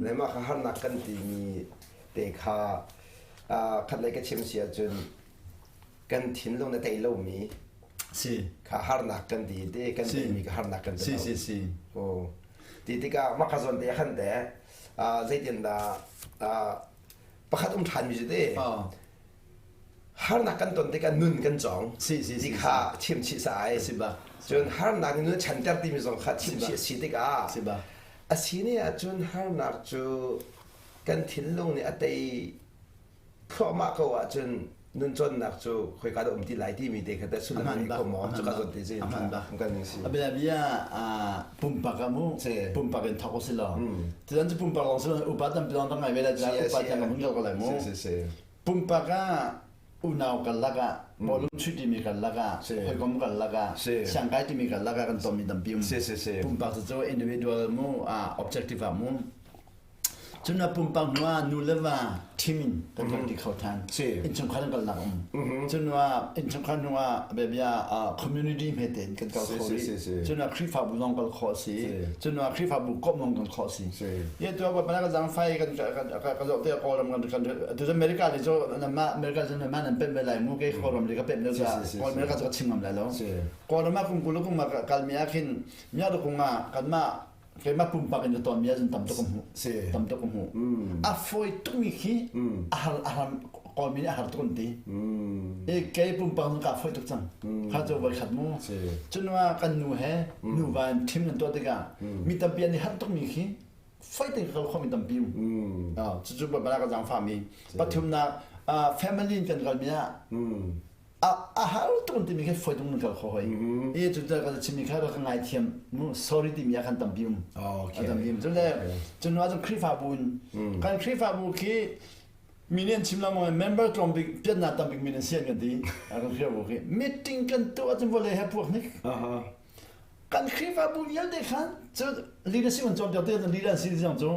[SPEAKER 1] Le mah kha harnak kan ti mi te kha khat lei ka chim si ahcun kan thinlung na tei lomi
[SPEAKER 2] si
[SPEAKER 1] kha harnak kan ti te kan teimi kha harnak kan ti
[SPEAKER 2] si si si
[SPEAKER 1] oh ti tikah mah kha zawn te khan te zeitin dah pakhat um ṭhan mi cu te harnak kan ton tikah nun kan cawng
[SPEAKER 2] si si
[SPEAKER 1] ti kha chim chih sa ai
[SPEAKER 2] si ba
[SPEAKER 1] cun harnak nih nun chanter timi zong kha chim chih si tikah
[SPEAKER 2] si ba
[SPEAKER 1] a si ne ahcun harnak cu kan thinlung nih a tei thluahmah ko ahcun nuncawnnak cu khoika dah um ti lai timi te kha teh sullam ngei ko maw cuka zawn te zin kan ning si
[SPEAKER 2] abia bia pumpak amu pumpak in thok si lo tian cu pumpak long si upa tampi long ngai ve la upa tan kan hun ko lai mu pumpak ah unau kan lak ah bawlung chuih timi kan lak ah hawikom kan lak ah siangkai timi kan lak ah kan tonmi tampi um pumpak cu individual mu objective ah mu Cun na pumpak hnu ah nu le va ṭhim in kan kal ti kho ṭhan. Innchungkhar in kalnak um. Cun hnu ah innchungkhar hnu ah biabia community hmete in kan kal kho rih. Cun ah Khrihfabu zong kal khawh a si. Cun hnu ah Khrihfabu komh zong kan khawh a si. Ye tu ah ka zangfai kan ka zoh te Kawlram kan kan tu America le cu ma America cu ma nan pemh ve lai mu ke Kawlram le ka pemh le ca Kawl America cu ka chim ngam lai lo. Kawlram ah kum kul kum kal mi ah khin mya kung ah kanmah keimah pumpak in ka tawnmi ahcun tam tuk ka hmuh tam tuk ka hmuh a fawi tukmi khi a har a har kawlmi nih a har tuk an ti i kei pumpak zong ka fawi tuk cang kha cu voi khat mu cun ah kan nu he nuva in ṭhim kan tuah tikah mi tampi an i harh tukmi khi fawi tein ka kal khomi tampi um cucu bala ka zaangfahmi pathumnak family in kan kalmi ah a har tuk timi khi foi tung kal kho hoi e cu ta ka chimi kha ka ngai thiam mu sorry timi a kan tampi um
[SPEAKER 1] okay
[SPEAKER 2] tampi um cun le cun wa cun Khrihfabu in kan Khrihfabu khi minian chim la mo member tlawm bik pian na tam bik minian sian kan ti kan Khrihfabu khi meeting kan tu acun vole he puak nik kan Khrihfabu vialte khan cu leadership an cawnpiak te leader an si cang cu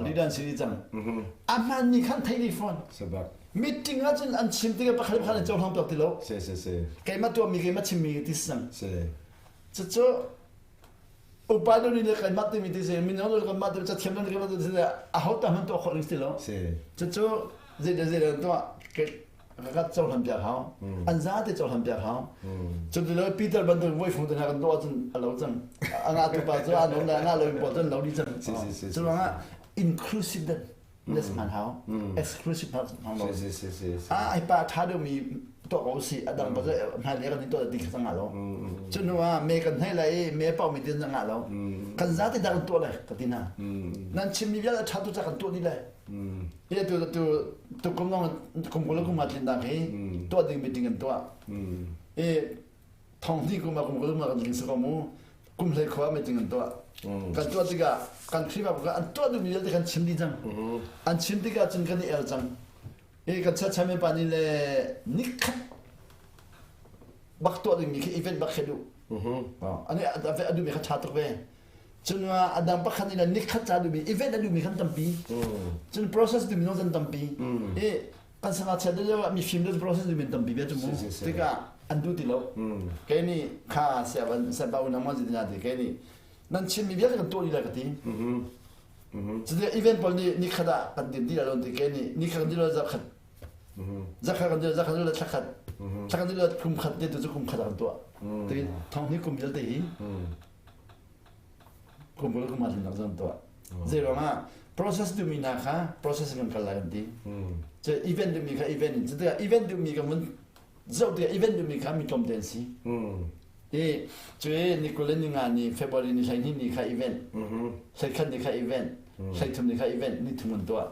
[SPEAKER 2] leader an si cang a hman ni khan thei dih fawn meeting ah cun an chim tikah pakhat pakhat an cohlang piak ti lo
[SPEAKER 1] si si si
[SPEAKER 2] keimah tuahmi keimah chimmi ti si cang cucu upa deuh nih le keimah timi ti si mino le keimah timi cathiam le keimah ti si aho ta hman tuah khawh ding si lo cucu zei zei tuah ka cohlan piak hau an zate cohlan piak hau cun ti lo Peter bantuk voi fung te hna kan tuah cun a lo cang a nga tu pa cu a nom le a nga lo in pawl cun lo dih cang cu ruangah inclusive ness hman hau exclusive hman lo a ai pa tha deuh mi tuah ko si a dang pa hmai le kan in tuah ti kha nga lo cu hnu ah me kan hnai lai i me pau mi tin nga lo kan zate dah kan tuah lai ka ti na nan chim mi vialte tha tu ca kan tuah dih lai Hi tu tu tu kum nong kum kul kum atlin dak hi tuah ding meeting kan tuah. I thong hnih kum ah kum kul kum kan tling sa ko mu kum hlei khua meeting kan tuah. Kan tuah tikah kan Khrihfabu kha an tuah duhmi vialte kan chim dih cang. An chim tikah cun kan i el cang. I kan chiachami pa nih le nikhat bak tuah dingmi khi event bak khi duh. Ani a duhmi kha ṭha tuk ve. Cun a dang pakhat nih nikhat ca duhmi event a duhmi kan tampi. Cun process duhmi zong kan tampi. I kan sangah chiat deuh ah mifim deuh process duhmi tampi ve cu mu. Tikah an duh ti lo. Kei nih kha siaban siapa unang ma zidina ti kei nih nan chimmi vialte kan tuah dih lai ka ti. Cuti event pawl nih nikhat ah kan din dih lai lo ti kei nih nikhat kan dih lo zarkhat Zakhat kan zakhat le thlakhat thlakhat le kum khat te tu cu kum khat ah kan tuah. Ti thong hi kum vialte hi kum kul kum atlin nak zan tuah. Zei ruangah process duhmi hna kha process kan kal lai kan ti. Cu event duhmi kha event in cu event duhmi kan mun zoh tikah event duhmi kha mi tlawmte an si. I cu i ni kul le ni nga ni February ni 12 ni kha event, 11 ni kha event, 13 ni kha event ni thum an tuah.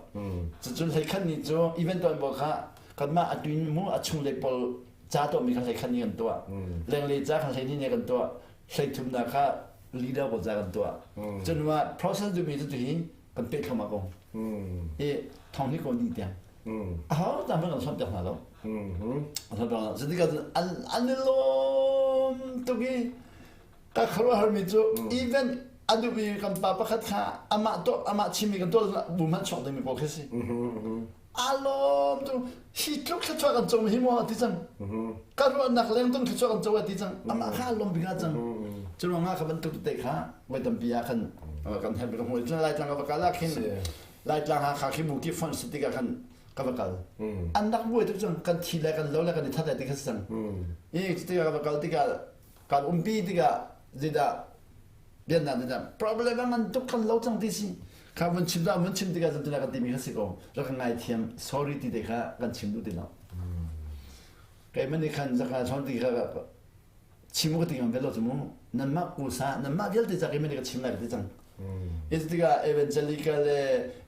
[SPEAKER 2] Cucun 11 ni cu event tuah bo kha kanmah a tuin mu a chung le pawl ca tuahmi kha 11 ni kan tuah. Lenglei ca kha 12 ni kan tuah. 13 na kha leader pawl ca kan tuah. Cun mah process duhmi cu hi kan peh thluahmah ko. I thong ni ko ni tiang. Aho ta hmanh kan hlonh piak hna lo. An hlonh piak hna. Cutikah an i lawm tuk i. Ka khuaruahharmi cu even a duhmi kan pa pakhat kha amah tuah amah chimmi kan tuah bu hmanh chuak dingmi pawl khi si. Aa lawm tu hi tluk thluachuah kan co hi maw ti cang. Ka ruahnak leng tung thluachuah kan co ti cang. Amah kha aa lawm bik cang. Cu ruangah kha bantuk te kha voi tampi ah khan kan herh ka hmu. Cun Laitlang ka va kal ah khin Laitlang Hakha khi bu ki fonh si tikah khan ka va kal. An rak buai tuk cang kan thi le kan lo le kan i that lai ti kha si cang. I tikah ka va kal tikah kan umpi tikah zeidah biannak nih problem a ngan tuk kan lo cang ti si kha vun chim dah vun chim tikah cun kan timi kha si ko rak kan ngaithiam sorry ti te kha kan chim duh ti lo keimah nih khan zaka chon ti kha chim ka ti ngam ve lo cu mu nanmah kusa nanmah vialte ca keimah nih ka chim lai ka ti cang Is tikah evangelical le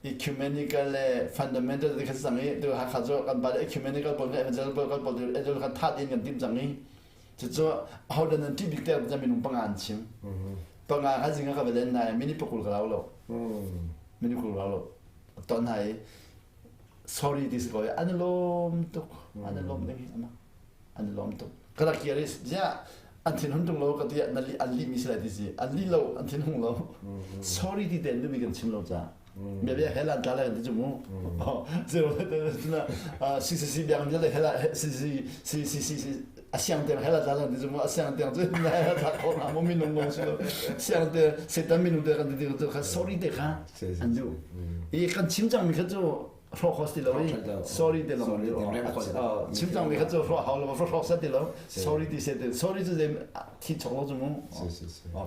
[SPEAKER 2] ecumenical le fundamental ti kha cang i tu Hakha cu kan pa le ecumenical pawl evangelical pawl pawl kan tha din kan tim cang i Cucu ahodah nan ṭih bik tiah minung panga an chim. Panga kha zing ah ka va len hna i minute pakul ka rau lo. Minute kul rau lo. Ton hna i sorry ti si ko i an i lawm tuk. An i lawm ding hi ama. An i lawm tuk. Ka rak kir i ziah an thin hun tung lo ka ti an li an li mi si lai ti si. An li lo an thin hung lo. Sorry ti tein duhmi kan chim lo caah. Bia hel an tla lai kan ti cu mu. Zero si si si biang vialte hel si si si si si si a siang tiang hel a tla kan ti cu mu a siang tiang cu na hel tla kho na mu minung lawng si lo siang te setan minung te kan ti ti kha sorry te kha an duh i kan chim cang mi kha cu hrawk kho ti lo i sorry te long chim cang mi kha cu hrawk hau lo hrawk set ti lo sorry ti se te sorry cu zei thi chok lo cu mu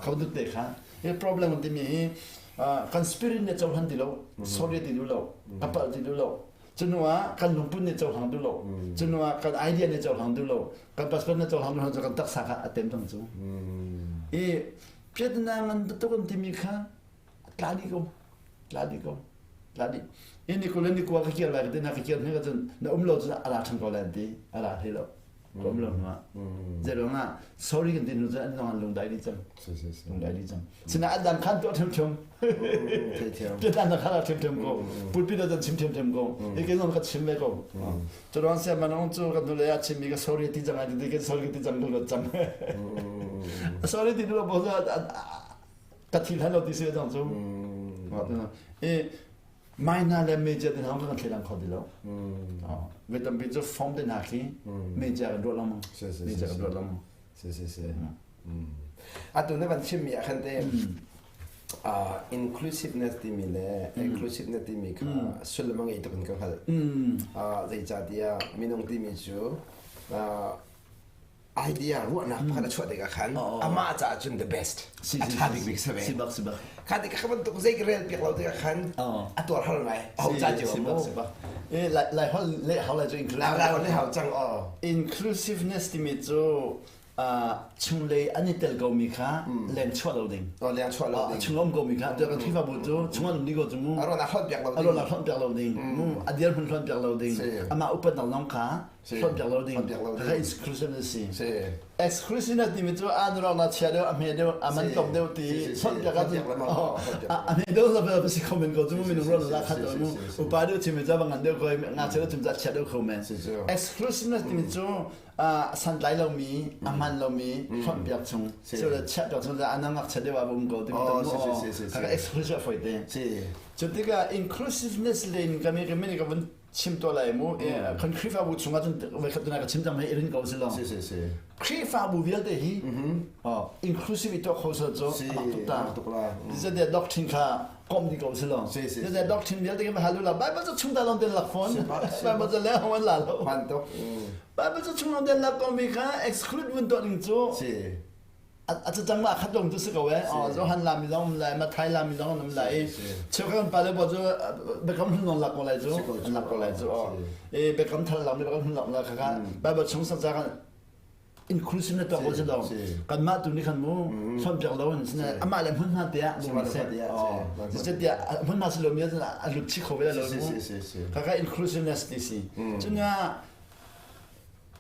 [SPEAKER 2] kho dut te kha hi problem ti mi hi kan spirit nih cohlan ti lo sorry ti duh lo ka palh ti duh lo cunu ah kan lungput nih cohlang duh lo cunu ah kan idea nih cohlang duh lo kan passport nih cohlang duh lo cu kan taksa kha a tem cang cu i piatna ngan tuk an timi kha tla dih ko tla dih ko tla dih ini kul ni kua ka kir lai ka ti na ka kir hnu ka cun na um lo cun a ra ṭhan ko lai an ti a ra hlei lo ka um lo hnu ah zei ah sorry kan ti hnu cun an zong an lungdai dih cang lungdai dih cang sina an dang khan tuah ṭhiamṭhiam piatan khan a ṭhiamṭhiam ko pulpit ah chim ṭhiamṭhiam ko hi ke zong ka chim ve ko cu ruang sia manong cu kan nule ah chimmi ka sorry ti cang ai ti kan sorry ti cang ko cang sorry ti lo bo ka thil hlan lo ti si cang cu e Minor le major te hna kan thleilang kho ti lo. Voi tampi cu form te hna khi major kan ruah lengmang. Major kan ruah lengmang.
[SPEAKER 1] Si si si. Atu na van chimmi ah khan te inclusiveness timi le inclusiveness timi kha sullam a ngei tuk in ka hngalh. Zeicahtiah minung timi cu idea ruahnak pakhat a chuah tikah khan amah caah cun the best a ṭha bikbik si ve
[SPEAKER 2] sibak sibak
[SPEAKER 1] kha tikah kha bantuk zei ka rel piak lo tikah khan a tuar har ngai ho ca cio
[SPEAKER 2] mu sibak eh lai lai hol le hau lai cu
[SPEAKER 1] inclusive lai hol le hau cang o
[SPEAKER 2] inclusiveness timi cu chunglei an i tel ko mi kha leng chuah lo ding
[SPEAKER 1] leng chuah lo ding
[SPEAKER 2] chung um ko mi kha kan Khrihfabu cu chung an um ding ko cu mu
[SPEAKER 1] a ron a hlon piak lo
[SPEAKER 2] ding a ron a hlon piak lo ding mu a dir hmun hlon piak lo ding amah upatnak zong kha Hlawt lo ding. Kha exclusive si. Exclusive timi cu an rawng na chia deuh, a hme deuh, a man tlawm deuh ti hlawt piak ahcun a hme deuh la si kho men ko cu minung rual la khat mu upa deuh chim ca ngan deuh ko ngakchia deuh chim ca chia deuh kho men. Exclusiveness timi cu santlai lomi, a hman lomi hlawt piak chung. So le chiah piak chung a ngakchia deuh ah um ko timi to mu. Kha exclusive foi te. Cu tikah inclusiveness len kan mi ka vun chim tuah lai mu kan Khrihfabu chungah cun voikhat tu ka chim cang hei rin ko si lo
[SPEAKER 1] si si si
[SPEAKER 2] Khrihfabu vialte hi inclusive i tuah kho sel cu amak tuk ta
[SPEAKER 1] tuk la
[SPEAKER 2] zeitiah doctrine kha kom di ko si lo zeitiah doctrine vialte kan halu la Bible cu chung ta lon ten lak phone Bible cu le hong la lo
[SPEAKER 1] man tuk
[SPEAKER 2] Bible cu chung lon ten lak ko mi kha exclude vun tuah ding cu
[SPEAKER 1] si
[SPEAKER 2] a cacang ma khat dong tu si ko eh Johan la mi zong um lai Mathai la mi zong um lai cheukhat pa le bo cu biakam hun non lak ko lai cu an lak ko lai cu e biakam thar lang mi biakam hun lak la kha kha Bible chung sa ca kan inclusive na tuah ko si lo kan mah tu ni khan mu son piak lo in sine amah le hmun hma te ah lung se se tiah hmun hma si lo mi a lut chi kho ve lo mu kha kha inclusiveness ti si cun.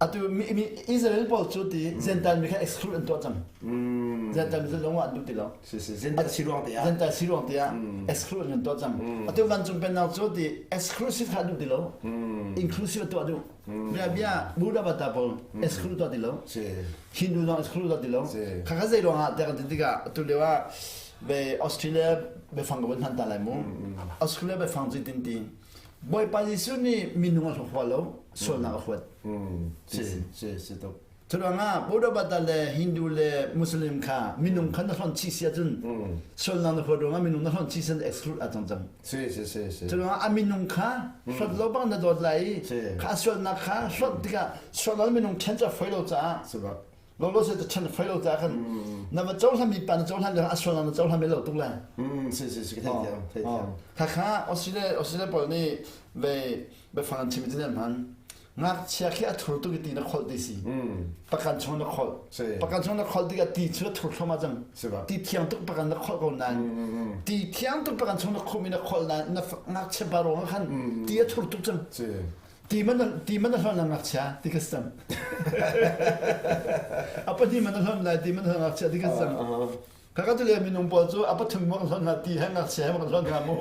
[SPEAKER 2] Atu mi, mi Israel pawl cu ti Gentile mi kha exclude an tuah cang. Gentile mi cu lung an duh ti lo.
[SPEAKER 1] Si si Gentile si ruang te ah.
[SPEAKER 2] Gentile si ruang te ah exclude an tuah cang. Atu vancung pennak cu ti exclusive kha duh ti lo. Inclusive tuah duh. Bia bia Buddha bata pawl exclude tuah ti lo. Hindu zong exclude tuah ti lo. Kha kha zei ruang ah tiah kan ti tikah atu lio ah ve Australia biafang ka vun hman ta lai mu. Australia biafang cu tin ti Bawipa Jesuh nih minung a hua lo, sualnak a huat.
[SPEAKER 1] Si, si, si tuk.
[SPEAKER 2] Curuangah Buddha le Hindu le Muslim kha minung kha na hlonh chih si ahcun sualnak na huat ruangah minung na hlonh chih sin exclude a cang cang.
[SPEAKER 1] Si, si, si, si.
[SPEAKER 2] Curuangah a minung kha hlot lo bang na dawt lai i kha sualnak kha hlonh tikah sualnak minung ṭhen cu a foi lo caah Lolo se chen fai lo ta khan na va cohlan mi pa na cohlan le a sual na cohlan lo tuk lai.
[SPEAKER 1] Si si si thei thiam thei thiam.
[SPEAKER 2] Kha kha Australia Australia pawl nih ve biafang chim tin an hman. Ngakchia khi a thur tuk i ti na kholh ti si. Pakan chung na kholh. Pakan chung na kholh tikah ti cu a thur thluahmah cang. Ti thiang tuk pakan na kholh ko nain ti thiang tuk pakan chung na khumh i na kholh nain na ngakchia pa ruangah khan ti a thur tuk cang. Ti man ti man a hlonh lang ngakchia ti ka sam. A pahnih man a hlonh lai ti man a hlonh ngakchia ti ka sam. Kaka tu le minung pawl cu a pathum mo hlonh hna ti he ngakchia he mo hlonh hna mu.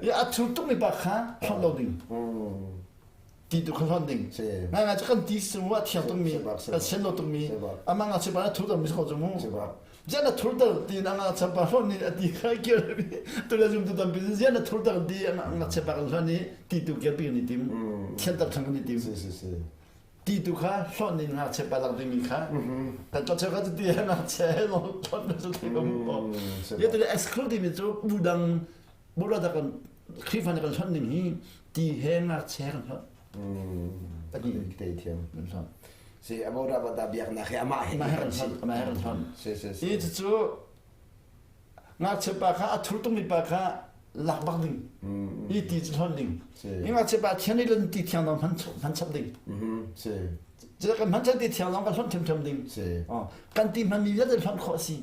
[SPEAKER 2] I a thur tuk mi pa kha hlonh lo ding. Ti tu kha hlonh ding. Ngai ngai cu kan ti sung a thiang tuk mi, kan sian lo tuk mi, amah ngakchia pa a thur mi ko cu mu. Zian a thurter ti na nga chapa hlon ni ati kha kir tu le zum tu tampi zian a thurter ti nga chapa kan hlon ni ti tu kir pi ni tim thian tar thang ni tim
[SPEAKER 1] si si si
[SPEAKER 2] ti tu kha hlon ni nga chapa lak ding mi kha kan to chapa tu ti nga che lo hlon na su ti ko mu ye tu le exclude mi chu bu dang bu ra da kan Khrihfa na kan hlon ning hi ti he nga che kan hlon
[SPEAKER 1] Ati te thiam. Si abo ra ba da biaknak hi amah he
[SPEAKER 2] kan si. Amah he kan hon.
[SPEAKER 1] Si si si.
[SPEAKER 2] I cu ngakchia pa kha a thur tungmi pa kha lak bak ding. I ti cu hon ding. I ngakchia pa thian i lun ti thiang dong hman chap ding.
[SPEAKER 1] Si.
[SPEAKER 2] Cu kan hman chap ti thiang dong kan hon thiam ding.
[SPEAKER 1] Si.
[SPEAKER 2] Kan ti hman mi vialte hon khawh si.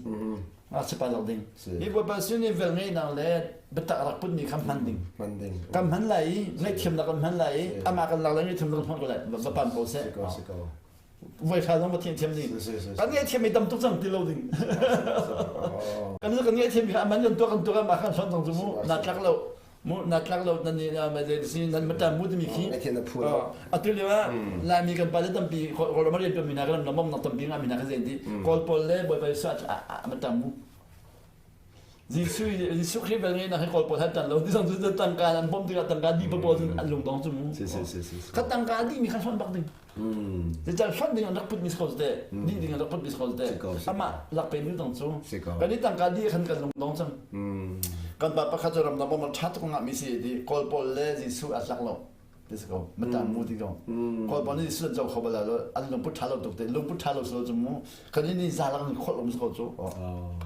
[SPEAKER 2] Ngakchia pa lak ding. Hi Bawipa sin i velngeihnak le biatak rak putmi kha hman ding.
[SPEAKER 1] Hman ding.
[SPEAKER 2] Kan hman lai i ngaihthiamnak kan hman lai i amah kan lak lai ngaihthiamnak kan hman ko lai. Va pan ko seh.
[SPEAKER 1] Si ko.
[SPEAKER 2] Voi kha zong va thiam ding. Kan ngaihthiam mi tam tuk cang ti lo ding. Kan kan ngaihthiam mi kha aman kan tuah kan tuah mah khan son cang cu mu na tlak lo. Mu na tlak lo nan ni na ma zei si nan mata mu timi khi.
[SPEAKER 1] Ngaihthiam na phu lo.
[SPEAKER 2] Atu lio ah Laimi kan pale tampi Kawlram rian tuan mi hna kan ram nak tampi nga mi hna kan zei ti Kawl pawl le Bawipa Jesuh ah mata mu. Jesuh Jesuh Khrih bel ngeihnak hi Kawl pawl han tan lo ti zong cu tangka an bawmh tikah tangka di pawl cun an lungdong cu mu.
[SPEAKER 1] Si si si si.
[SPEAKER 2] Kha tangka di mi kha hlonh bak ding. Zeicah hlonh ding an rak put mi si ko te. Di ding an rak put mi si ko te. Amah lak pe mi dong cu. Kan i tangka di khan kan lungdong cang. Kan pa pakhat cu ramdang bawmh ṭha tuk ngah mi si ti Kawl pawl le Jesuh a tlak lo. Ti si ko. Mata mu ti ko. Kawl pawl nih Jesuh an co kho bal lo. An lungput ṭha lo tuk te. Lungput ṭha lo si lo cu mu. Kan ini za lak in kholh um si ko cu.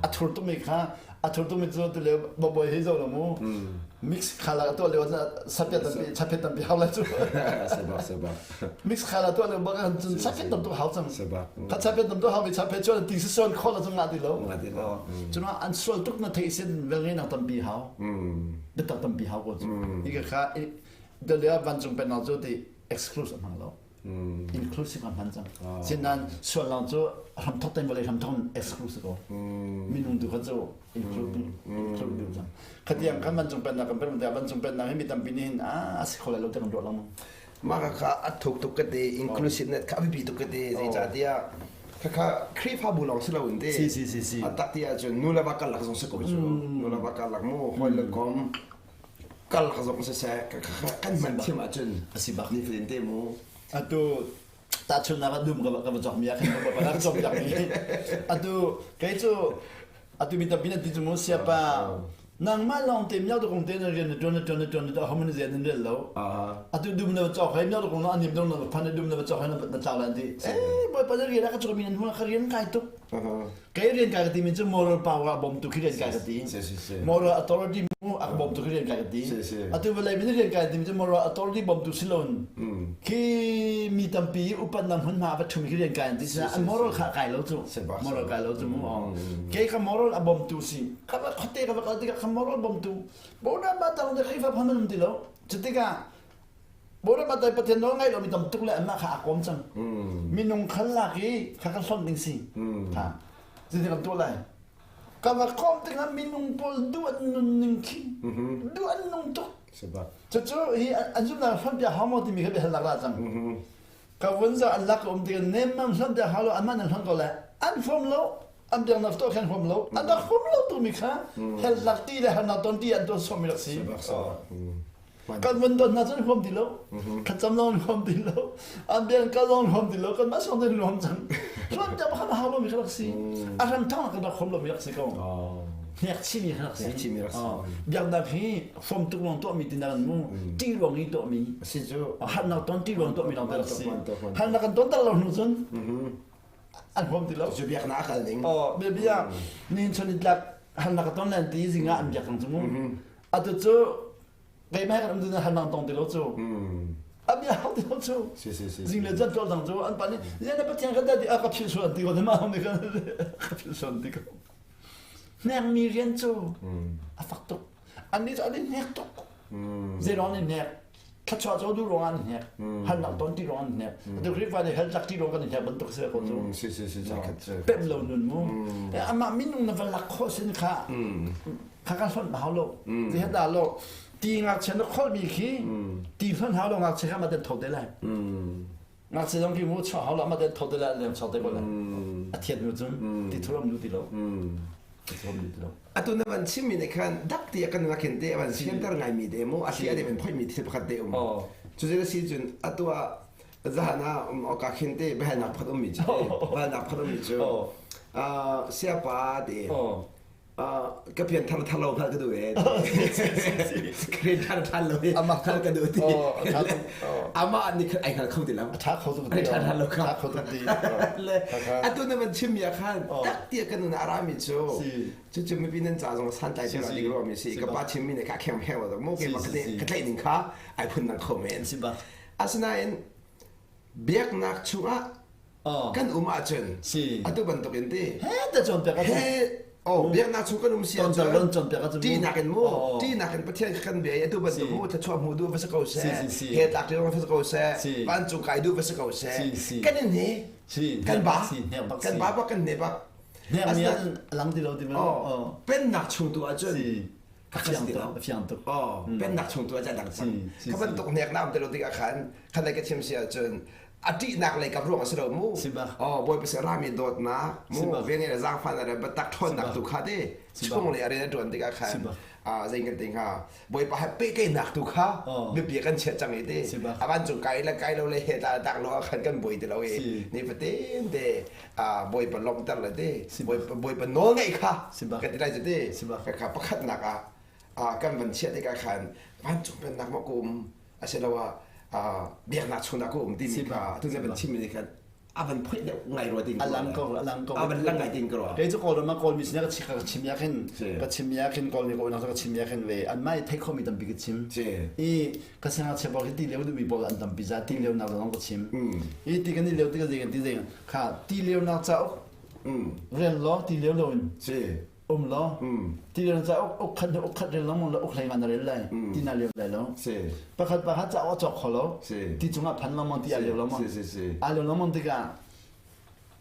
[SPEAKER 2] A thur tuk mi kha a thur tuk mi cu tu le babawi hei zo lo mu. Mix khala tuah lio sapet tampi chapet tampi hau lai cu.
[SPEAKER 1] Sebak sebak.
[SPEAKER 2] Mix khala tuah lio bak cun chapet tam tu hau cang.
[SPEAKER 1] Sebak.
[SPEAKER 2] Kha chapet tam tu hau mi chapet cu ti si suan khol la cung ngah ti lo.
[SPEAKER 1] Ngah ti lo.
[SPEAKER 2] Cun an sual tuk na thei sin vel ngei nak tampi hau. Biatak tampi hau ko cu. Hi ka kha dalia vancung pennak cu ti exclusive hmang lo. Inclusive a hman cang. Sinain sualnak cu hramthok tein vawlei hramthok in exclusive ko. Minung tu kha cu include include deuh cang. Khatiang kan vancung pennak kan pen tiah vancung pennak hi mi tampi nih hin a si kho lai lo ti kan ruah lengmang.
[SPEAKER 1] Mah kha a thuk tuk ka ti inclusiveness kha a biapi tuk ka ti zeicahtiah khakha Khrihfabu lawng si loin te
[SPEAKER 2] Si si si si.
[SPEAKER 1] a tak ti ahcun nu le va karlak zong si ko cu nu le va karlak mu hawi le kom karlak zong siseh kan hman thiam ahcun
[SPEAKER 2] a si bak
[SPEAKER 1] nifatin te mu
[SPEAKER 2] atu tahchunhnak ah dum ka ka cawk mi ah khan ka ka cawk piak mi atu kei cu atu mi tampi nan ti cu mu siapa nangmah lawng te miau kong te na rian na tuan na tuan na tuan na ho man zian nan rel lo atu dum na cawk hai miau kong na anim dong na phan na dum na cawk hai na tlau lan ti eh boy pa rian ka cawk mi nan hua ka rian kai tuk Kei rian kai ka ti mi cu moral power a bawmtu khi rian kai ka ti. Moral authority mu a bawmtu khi rian kai ka ti. Atu vawlei mi rian kai ti mi cu moral authority bawmtu si loin khi mi tampi upatnak hmunhma va ṭhumi khi rian kai an ti si an moral kha kai lo cu. Moral kai lo cu mu. Kei ka moral a bawmtu si. Ka va khote ka va kal tikah ka moral bawmtu. Bona ma tang de Khrihfa phan um ti lo. Cutikah Bora matai Pathian nawl ngai lomi tam tuk le anmah kha aa kawm cang. Minung khal lak i kha kan hlonh ding si. Ha. Zeitin kan tuah lai? Ka va kawm tikah minung pawl duh an nun ning khi duh an nung tuk. Cucu hi an zumhnak hlonh piak hau maw timi kha biahalnak la cang. Ka vun za an lak um tikah nemmam hlonh piak hau lo anmah nan hlonh ko lai. An huam lo an biaknak tuah khan huam lo an rak huam lo tumi kha hell lak ti le harnak ton ti an tuah sawmmi rak si. Kan vun don hna cun huam ti lo. Thlacam lawng huam ti lo. An bian kal lawng huam ti lo. Kan mah song ten huam cang. Hlonh tiang khan hau lomi kha rak si. A hram thang kan rak huam lomi rak si ko. Hnek chimi kha rak si. Biaknak hi huam tuk lawng tuahmi ti nak mu. Ṭi ruang i tuahmi.
[SPEAKER 1] Si cu.
[SPEAKER 2] Harnak ton ṭi ruang tuahmi lawng te rak si. Harnak kan ton tak lo hnu cun an huam ti lo.
[SPEAKER 1] Cu biaknak a kal ning.
[SPEAKER 2] Oh, bia bia nihin chun in tlak harnak ka ton len ti zingah an biak cang cu mu. Atu cu keimah kan um ding harnak tong ti lo cu. A bia hau ti lo cu.
[SPEAKER 1] Si si si.
[SPEAKER 2] Zing le zan tual cang cu an pa nih zian na pathian kan ti a ka philh sual ti ko ma hong ni kan ka philh sual ti ko. Hnek mi rian cu a fak tuk. An nih cu an i hnek tuk. Zeiruang an i hnek? Thluachuah cu duh ruang an i hnek. Halnak ton ti ruang an i hnek. Atu Khrihfa nih hell tlak ti ruang kan i hnek bantuk si ko cu.
[SPEAKER 1] Si si si cakhat cu.
[SPEAKER 2] Pem lo nun mu. Amah minung na va lak khawh sin kha kha kan hlonh hau lo. Zei dah lo ti ngakchia na kholh mi khi ti hlonh hau lo ngakchia kha mah ten tho te lai. Ngakchia zong khi mu chuah hau lo mah ten tho te lai leng chuak te ko lai. A thiat nu cun ti thuram nu ti lo. Ti thuram nu ti lo.
[SPEAKER 1] Atu na van chimmi nih khan dak ti a kan rak hin te a van sianter ngaimi te mu a hli a van phoimi thil pakhat te um. Cu zei si cun atu ah zahan ah oka khin te biahalnak pakhat ummi cu biahalnak pakhat ummi cu siapa te ka pian thar thar lo hngal ka duh e ka pian thar thar lo hi hngal ka duh ti amah nih khan ai hngal kho ti lo
[SPEAKER 2] tha kho tuk
[SPEAKER 1] ti tha lo kha
[SPEAKER 2] kho tuk ti
[SPEAKER 1] le atu na van chim mi ah khan tak tia kan nun arami cu cu cu mipi nan ca zong san tlai ti dik ro mi si ka pa chim mi ne kha kheng kheng lo mo ke ma ka tlai ning kha ai phun nang kho men asinain biaknak chungah kan um ahcun atu bantuk in ti
[SPEAKER 2] he te cawnpiak
[SPEAKER 1] he oh biaknak chung kan um si ahcun ṭihnak in mu ṭihnak in Pathian kan bia i atu bantuk mu thluachuah hmu duh va si ko seh he tlak ṭi va si ko seh vancung kai duh va si ko seh kan in he kan ba kan ba bak kan ne bak
[SPEAKER 2] lang ti lo ti
[SPEAKER 1] pennak chung tu ahcun
[SPEAKER 2] fiang tuk fiang tuk
[SPEAKER 1] oh pennak chung tu ahcun dang cang ka bantuk hnek na um te lo tik ah khan khan ka chim si ahcun a ṭihnak lei kap ruang a si lo mu oh bawipa sin rami dawtnak mu veng le zaangfan le biatak ṭhawnnak tu kha te chung le a rian a ṭuan tikah khan zei kan ti hnga bawipa he pehtlaihnak tu kha biapi kan chiah cang i te a vancung kai le kai lo le he ta tak lo ah khan kan buai ti lo i ni fatin te bawipa lawmhter le te bawipa nawl ngeih kha kan ti lai cu te kha pakhatnak ah kan van chiah tikah khan vancung pennak maw ka um asiloah biaknak chungah ka um timi kha tu van chimmi nih khan a van phoih deuh ngai rua ding
[SPEAKER 2] alang ko alang ko
[SPEAKER 1] a van lang ngai ding ko
[SPEAKER 2] kei cu kawlram ah kawlmi sin ka ka chim ya khin ka chim ya khin kawlmi ko nak ka chim ya khin ve an mai thei khomi tampi ka chim i ka singa che bol ti leo duhmi pawl an tampi za ti leo nak zong ka chim i ti kan i leo ti ka zei kan ti zei kha ti leo nak cha uk rel lo ti leo lo in um lo ti leo ca uk uk khat uk khat rel lengmang lo uk hlei ngan rel lai ti na leo lai lo pakhat pakhat ca a cawk kho lo ti cungah phan lengmang ti a leo lengmang a leo lengmang tikah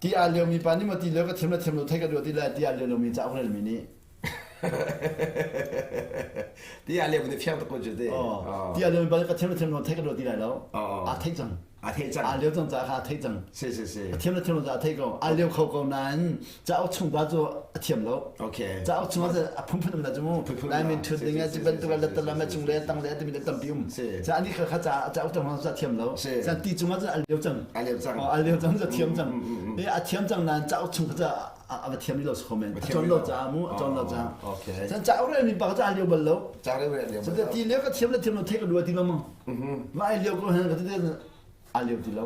[SPEAKER 2] ti a leo mi pa nih ma ti leo ka thiam le thiam lo thei ka duh ti lai ti a leo lo mi ca uk rel mi nih
[SPEAKER 1] ti a leo ni fiang tuk ko cu ti
[SPEAKER 2] ti a leo mi pa nih ka thiam le thiam lo thei ka duh ti lai lo a thei cang
[SPEAKER 1] A theih cang.
[SPEAKER 2] Aa lio cang caah kha a theih cang.
[SPEAKER 1] Si si si.
[SPEAKER 2] A thiam le thiam lo caah a theih ko. Aa lio kho ko nain cauk chung pa cu a thiam lo.
[SPEAKER 1] Okay.
[SPEAKER 2] Cauk chung ah a phunphun um la cu mu. Lai min thut ding ah bantuk ah let lam chung le tang le timi le tampi um. Ca ani kha kha ca cauk tang ca thiam lo. Ca ti chung ah a lio cang.
[SPEAKER 1] A lio cang.
[SPEAKER 2] A lio cang ca thiam cang. E a thiam cang nain cauk chung kha ca a va thiam lo kho men. A cawn lo ca mu a cawn lo ca.
[SPEAKER 1] Okay.
[SPEAKER 2] Ca cauk rel mi pa ca a lio bal lo.
[SPEAKER 1] Ca rel lio
[SPEAKER 2] bal lo. Ti lio ka thiam le thiam lo thei ka dua ti lo mang. Mah ai lio ko hen ka ti a lio ti lo.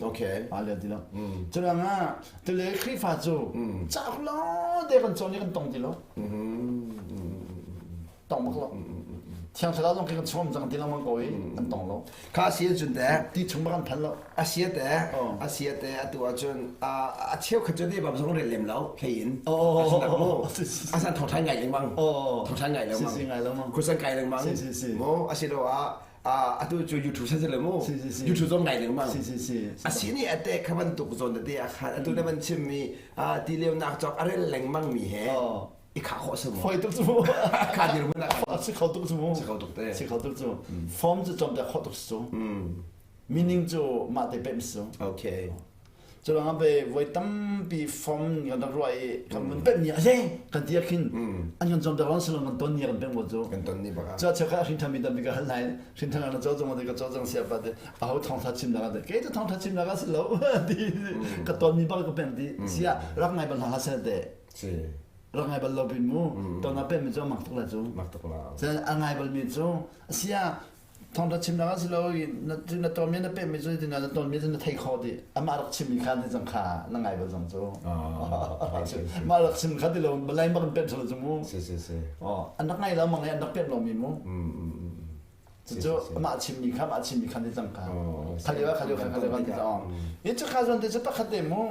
[SPEAKER 1] Okay.
[SPEAKER 2] A lio ti lo. Curang ah tule Khrihfa cu cauk lawng te kan cawn i kan tong ti lo. Tong bak lo. Thiang Thlarau zong khi kan chom cang ti lengmang ko i kan tong lo.
[SPEAKER 1] Kha si cun te.
[SPEAKER 2] Ti chung bak kan phan lo.
[SPEAKER 1] A sia te. A sia te atu ahcun a cheu khat cu te bab zong rel lem lo hlei in. A san thong than ngai lengmang. Thong than ngai lengmang.
[SPEAKER 2] Si si ngai lengmang.
[SPEAKER 1] Khusan kai lengmang.
[SPEAKER 2] Si si si.
[SPEAKER 1] Mo asiloah. Atu cu YouTube san le mu. YouTube zong ngai lengmang.
[SPEAKER 2] Si si si.
[SPEAKER 1] A si ni ate kha bantuk zawn te a khan atu na van chim mi ti leo nak chok a rel lengmang mi he i kha khawh si mu.
[SPEAKER 2] Foi tuk cu.
[SPEAKER 1] Kha dir mun
[SPEAKER 2] a si kho tuk cu mu.
[SPEAKER 1] Si kho tuk te.
[SPEAKER 2] Si kho tuk cu. Form cu chom te kho tuk cu. Meaning cu mah te pem su.
[SPEAKER 1] Okay.
[SPEAKER 2] Cu ruangah pe voi tampi form kan rak ruah i kan mun pemh ni a si kan ti ah khin an kan cawm ron silong kan ton ni kan pemh ko cu.
[SPEAKER 1] Kan ton ni bak.
[SPEAKER 2] Cu chekha hrin than mi tampi ka hal nai hrin than na caw zong ka caw zong sia pa te aho thong tha chim nak te ke tu thong tha chim nak a si lo ti ka ton mi bak ka pemh ti sia rak ngai bal hna se te.
[SPEAKER 1] Si.
[SPEAKER 2] Rak ngai bal lo pin mu ton na pemh mi cu mak tuk la cu.
[SPEAKER 1] Mak tuk la.
[SPEAKER 2] A ngai bal mi cu sia Thawngṭha chimnak a si lo i na na tonmi na pemmi cu na tonmi cu na thei kho dih. Amah rak chimmi kha ni zong kha na ngai bal zong cu. Mah rak chim kha ti lo balai bak in pemh solo cu mu.
[SPEAKER 1] Si si si.
[SPEAKER 2] Oh, an rak ngai lo mang an rak pemh lomi mu. Cucu amah chimmi kha amah chimmi kha ni zong kha. Khalio khalio kha khalio kan ti ong. Ni cu kha zon te cu pakhat te mu.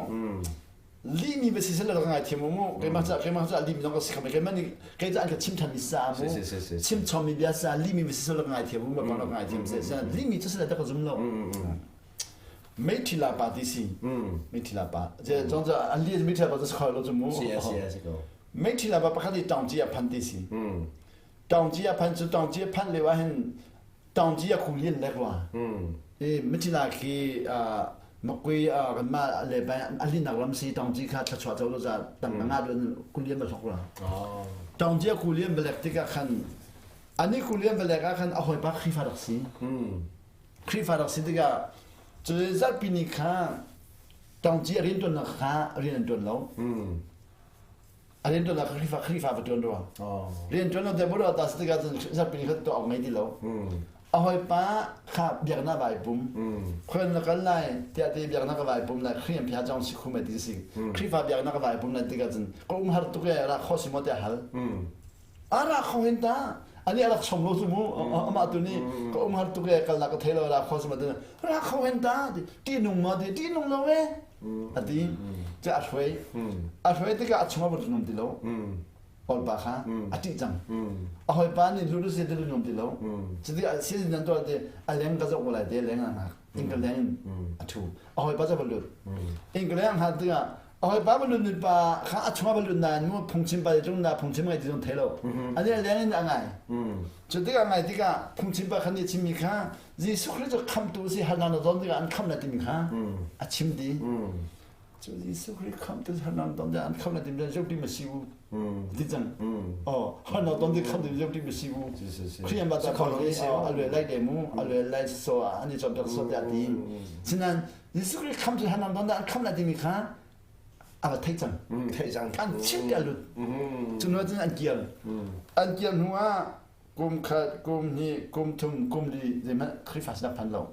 [SPEAKER 2] Lihmi va si seh law ka ngaithiam u mu. Keimah ca keimah ca lihmi zong ka si kho men. Keimah nih kei ca an ka chim ṭhanmi sa mu. Chim chommi bia sa lihmi va si seh law ka ngaithiam u mu. Ka ngaithiam seh. Lihmi cu si lai ka zum lo. Meithila pa ti si. Meithila pa. Je zong ca an li meithila pa cu si kho lo cu mu.
[SPEAKER 1] Si si si ko.
[SPEAKER 2] Meithila pa pakhat i tawngci a phan ti si. Tawngci a phan cu tawngci a phan lio ah hin Taungci a khu lian lek rua. I Myitkyina khi Makui kanmah le a linnak ram si Taungci kha thluachuah co lo za tang nga dun kulian ba hlok rua. Taungci a kulian balek tikah khan ani kulian balek ah khan a hawipa Khrihfa rak si. Khrihfa rak si tikah cu zarhpi ni kha Taungci a rian tuannak kha rian an tuan lo. A rian ṭuan ah Khrihfa Khrihfa va ṭuan rua. Rian ṭuan lo te bu ta si tikah cun zarhpi ni khat tuah awk ngei ti lo. A hawipa kha biaknak vai pum. Khuan na kal lai tiah ti biaknak ka vai pum lai Khrih phia chong si khum ti si. Khrihfa biaknak ka vai pum lai tikah cun ka um har tuk e ra kho si mo te hal. A ra kho hin ta ani a rak som lo cu mu amah tu nih ka um har tuk e kal nak ka thei lo ra kho si mo te ra kho hin ta ti nung ma ti ti nung lo e a ti cu a hruai a hruai tikah a chungah va nuam ti lo hawipa kha a ṭih cang a hawipa nih lu se ti nuam ti lo cuti si nan tuah ti a leng ka zoh ko lai te leng ah hngak inn ka leng in a ṭhu a hawipa cu va lut inn ka leng hngak tikah a hawipa va lut pa kha a chungah va lut nain mu phungchim pa ti na phungchim ngai ti zong thei lo ani a leng in a ngai cu tikah ngai tikah phungchim pa kha nih chimmi kha Jesuh Khrih cu khamhtu si harnak na ton tikah an khamh na timi kha a chim ti. Cu Jesuh Khrih khamhtu harnak na ton tikah an khamh na timi cu ti ma si u. Ti cang. Oh, harnak ton tik khamhtu cu ti ma si u. Khrih an ba ta kho lo a lue lai de mu, a lue lai so an i cawnpiak so tiah ti. Sinan Jesuh Khrih khamhtu harnak ton tikah an khamh na timi kha a va theih cang.
[SPEAKER 1] Theih cang.
[SPEAKER 2] An chim ti a lut. Cu hnu cun an kial. An kial hnu ah kum khat, kum hnih, kum thum, kum li zeihmanh Khrihfa sinak phan lo.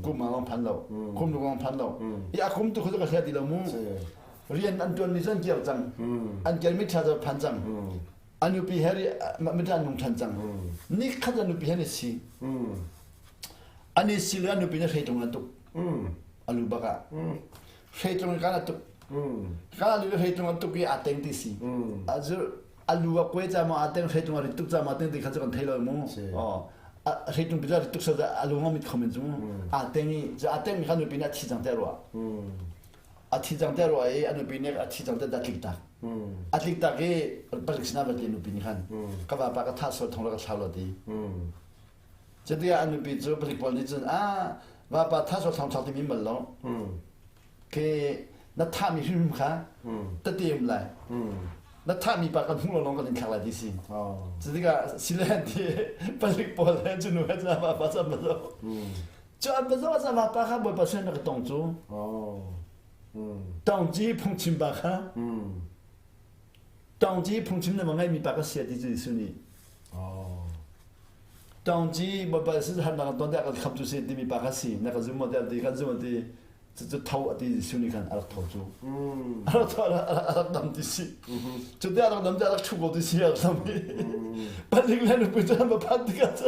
[SPEAKER 2] Kum a lawng phan lo. Kum lawng phan lo. I a kum tu khu ka hria ti lo mu. Rian an tuan mi cu an kir cang. An kir mi tha cu phan cang. An nupi he mi tha an nung than cang. Ni khat an nupi he ni si. An i si le an nupi ne hreitlung an tuk. Alu bak ah. Hreitlung kan a tuk. Kan alu hreitlung an tuk i a teng ti si. A a lu a kuai ca maw a teng hreitlung a rit tuk ca maw teng ti kha cu kan thei lo mu a hreitlung pi cu a rit tuk so a lu mit khom in cu a teng i cu a teng mi kha nupi nih a thi cang te ruah a thi cang te ruah i a nupi nih a thi cang te da tlik tak a tlik tak i palik sinah va ti nupi nih khan ka vapa ka tha sual thong la ka thlau lo ti cuti ah a nupi cu palik pawl nih cun a vapa tha sual thong thlau timi mal lo Ke na thahmi hrimhrim kha tete um lai. Na thahmi pa kan hmuh lawng kan in thlak lai ti si. Cu tikah silen ti palik pawl he cu nu he cu va pa cam zo. Cu an va zo a va pa kha Bawipa sin ka tong cu. Tong ci phungchim pa kha. Tong ci phungchim na ma ngai mi pa ka sia ti cu Jesuh nih. Tong ci Bawipa sin harnak ton tiah kan kham cu si timi pa kha si na ka zum maw tiah ti kan zum ti Cucu tho a ti Jesuh nih khan a rak tho cu. A rak tho a rak dam ti si. Cu te a rak dam ti a rak ṭhu ko ti si a rak dam i. Palik le nupi cu an va phan tikah cu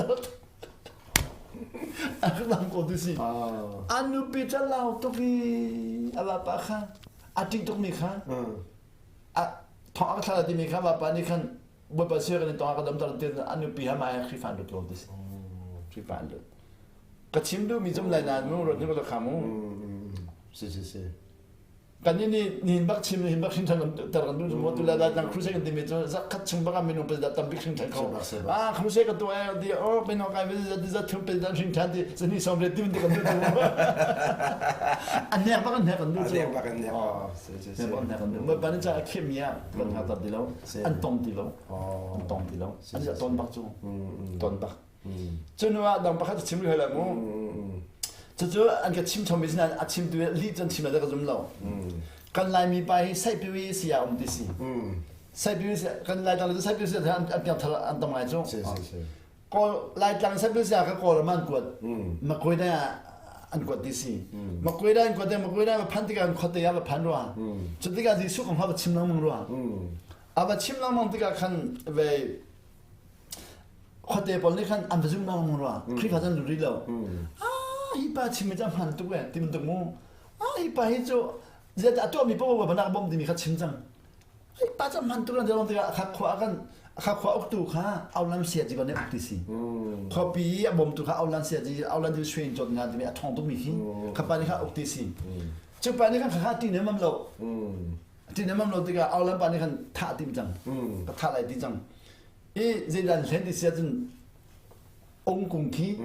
[SPEAKER 2] a rak dam ko ti si. A nupi cu a lau tuk i a vapa kha a ṭih tukmi kha a thong a ka thla timi kha vapa nih khan Bawipa sia kan in tong a ka damter ti a nupi ha mai Khrihfa an lut lo ti si. Khrihfa an lut. Ka chim duhmi zum lai nain mu ruat hnik kha mu.
[SPEAKER 1] Si si si.
[SPEAKER 2] Kan nih nih nihin bak chim nihin bak hrin than ter kan duh mu tu la la crusade kan timi cu zakhat chung bak ah minung pe tam bik hrin than kho. Ah crusade ka tu ai di oh peno kai ve za za thum pe dan hrin than ti zani som re tim ti kan duh mu. An nek bak an nek kan duh
[SPEAKER 1] cu. An nek bak an nek. Si si si.
[SPEAKER 2] Nek bak an nek kan duh. Mo ban cha a khim ya kan ha tar di lo. An tong ti lo. An tong ti lo. An ton bak cu. Ton bak. Cu hnu ah dang pakhat a chim rih lai mu. Cucu an ka chim chom sinain a chimtu lih cu an chim lai ka zum lo. Kan Laimi pa hi saipiwi si ah um ti si. Saipiwi si kan Laitlang cu saipiwi si an piang thar an tam ngai cu. Kawl Laitlang saipiwi si ah ka Kawl an kuat. Makwe dai ah an kuat ti si. Makwe dai an kuat makwe dai phan tikah an khuate ah phan rua. Cu tikah Jesuh kong kha va chim lengmang rua. A va chim lengmang tikah khan ve khuate pawl nih khan an va zum lengmang rua Khrihfa cu an lut rih lo ah hi pa chim mi cu a hman tuk e ti bantuk mu ah hi pa hi cu zeidah a tuahmi paoh paoh nak bawm timi kha chim cang hi pa cu a hman tuk lan tikah kha khua kan kha khua uktu kha aulan sia ci kan uk ti si khuapi a bawmtu kha aulan sia ci aulan cu sui in cawt nga timi a thong tuk mi khi kha pa nih kha uk ti si cu pa nih khan kha ti ne mam lo ti ne mam lo tikah aulan pa nih khan thah tim cang ka thah lai ti cang i zeidan hlen ti si ahcun ong kung khi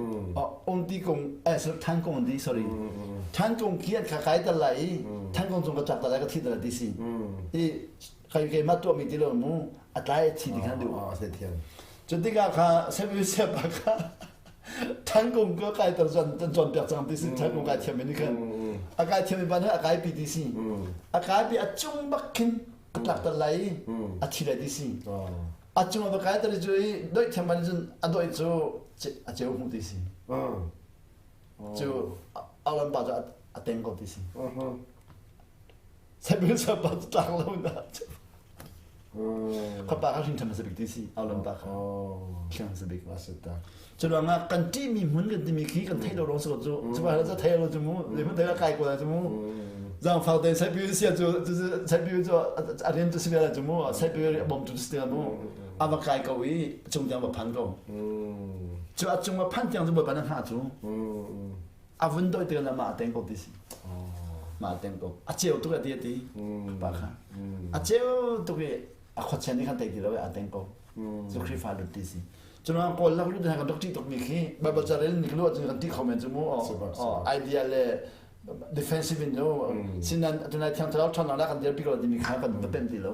[SPEAKER 2] ong ti kung eh than kung ti sorry than kung khi an kha kai tal lai i than kung cung ka tlak tal lai ka thi tal ti si i kai kai ma tuah mi ti lo mu a tlai thi ti khan duh cu tikah kha sebu sepa kha than kung ka kai tar zon tan zon piak cang ti si than kung kai thiam mi ni khan a kai thiam mi ban a kai pi ti si a kai pi a cung bak khin a tlak tal lai i a thi lai ti si a cung a va kai tar cu i doih thiam ban cun a doih cu a ceu hmu ti si cu alan pa cu a teng ko ti si Sabil sapa cu tlak lo na Khapa kha hrin ṭhan sabik ti si alan pa kha hriang sabik cu ruangah kan ṭihmi hmun kan timi khi kan theih lo rong si ko cu cu ba cu thei lo cu mu le thei kai ko cu mu zangfak te saipi sia cu saipi cu a rian cu si ve cu mu saipi a bom tu si mu a va kai ko i cung tiang va phan ko cu a cung va phan tiang cu bawipa na hna cu a vun doi te la ma teng ko ti si ma teng ko a ceu tuk a ti a ti pa kha a ceu tuk i a khuachian nih khan tei ti lo a teng ko cu Khrihfa lut ti si Cuna kawl lak lut kan rak ṭih tuk mi khi Bible ca rel nik lu ahcun kan ṭih kho men cu mu idea le defensive in no sinan tunai thiang thlarau ṭhawnnak la kan dirpi ko timi kha kan va pem ti lo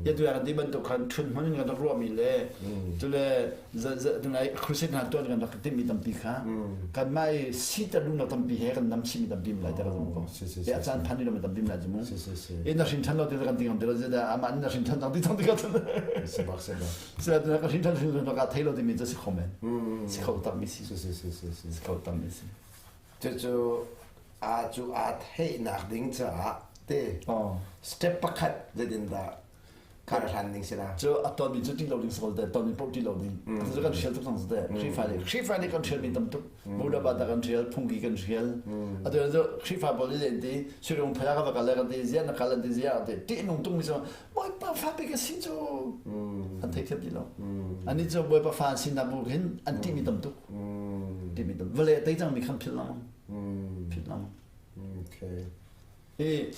[SPEAKER 2] ya tu kan ti bantuk khan ṭhun hmun in kan rak ruahmi le tule tunai crusade hna tuan kan rak timmi tampi kha kan mah i siter duhnak tampi he kan nam chimmi tampi lai te ka zum ko e a caan phan ni lo tampi lai cu mu e na hrin ṭhan lo ti kan ti ngam ti lo amah na hrin ṭhan ti ti ka Sila tu ka hrin ṭhan hrin ka thei lo timi cu si kho men. Si kho tak mi si.
[SPEAKER 1] Si si si si si.
[SPEAKER 2] Si kho tak mi si.
[SPEAKER 1] Cucu a cu aa theihnak ding caah te step pakhat zeitin dah kar hlan ding si la.
[SPEAKER 2] Cu a ton mi cu ti lo ding si ko te ton mi poh ti lo ding. Cu kan hrial tuk cang te. Khrihfa nih Khrihfa nih kan hrial mi tam tuk. Buddha ba kan hrial, phungki kan hrial. Atu cu Khrihfa pawl nih ti sirung phaya ka va kal le kan ti zia na kal an ti zia ti ti nung tung mi cu Bawipa fa pe ka si cu an thei thiam ti lo. Ani cu Bawipa fa an sinak bu hin an ṭihmi tam tuk. Ṭihmi tam. Vawlei a tei cangmi khan philh lengmang. Philh lengmang.
[SPEAKER 1] Okay.
[SPEAKER 2] I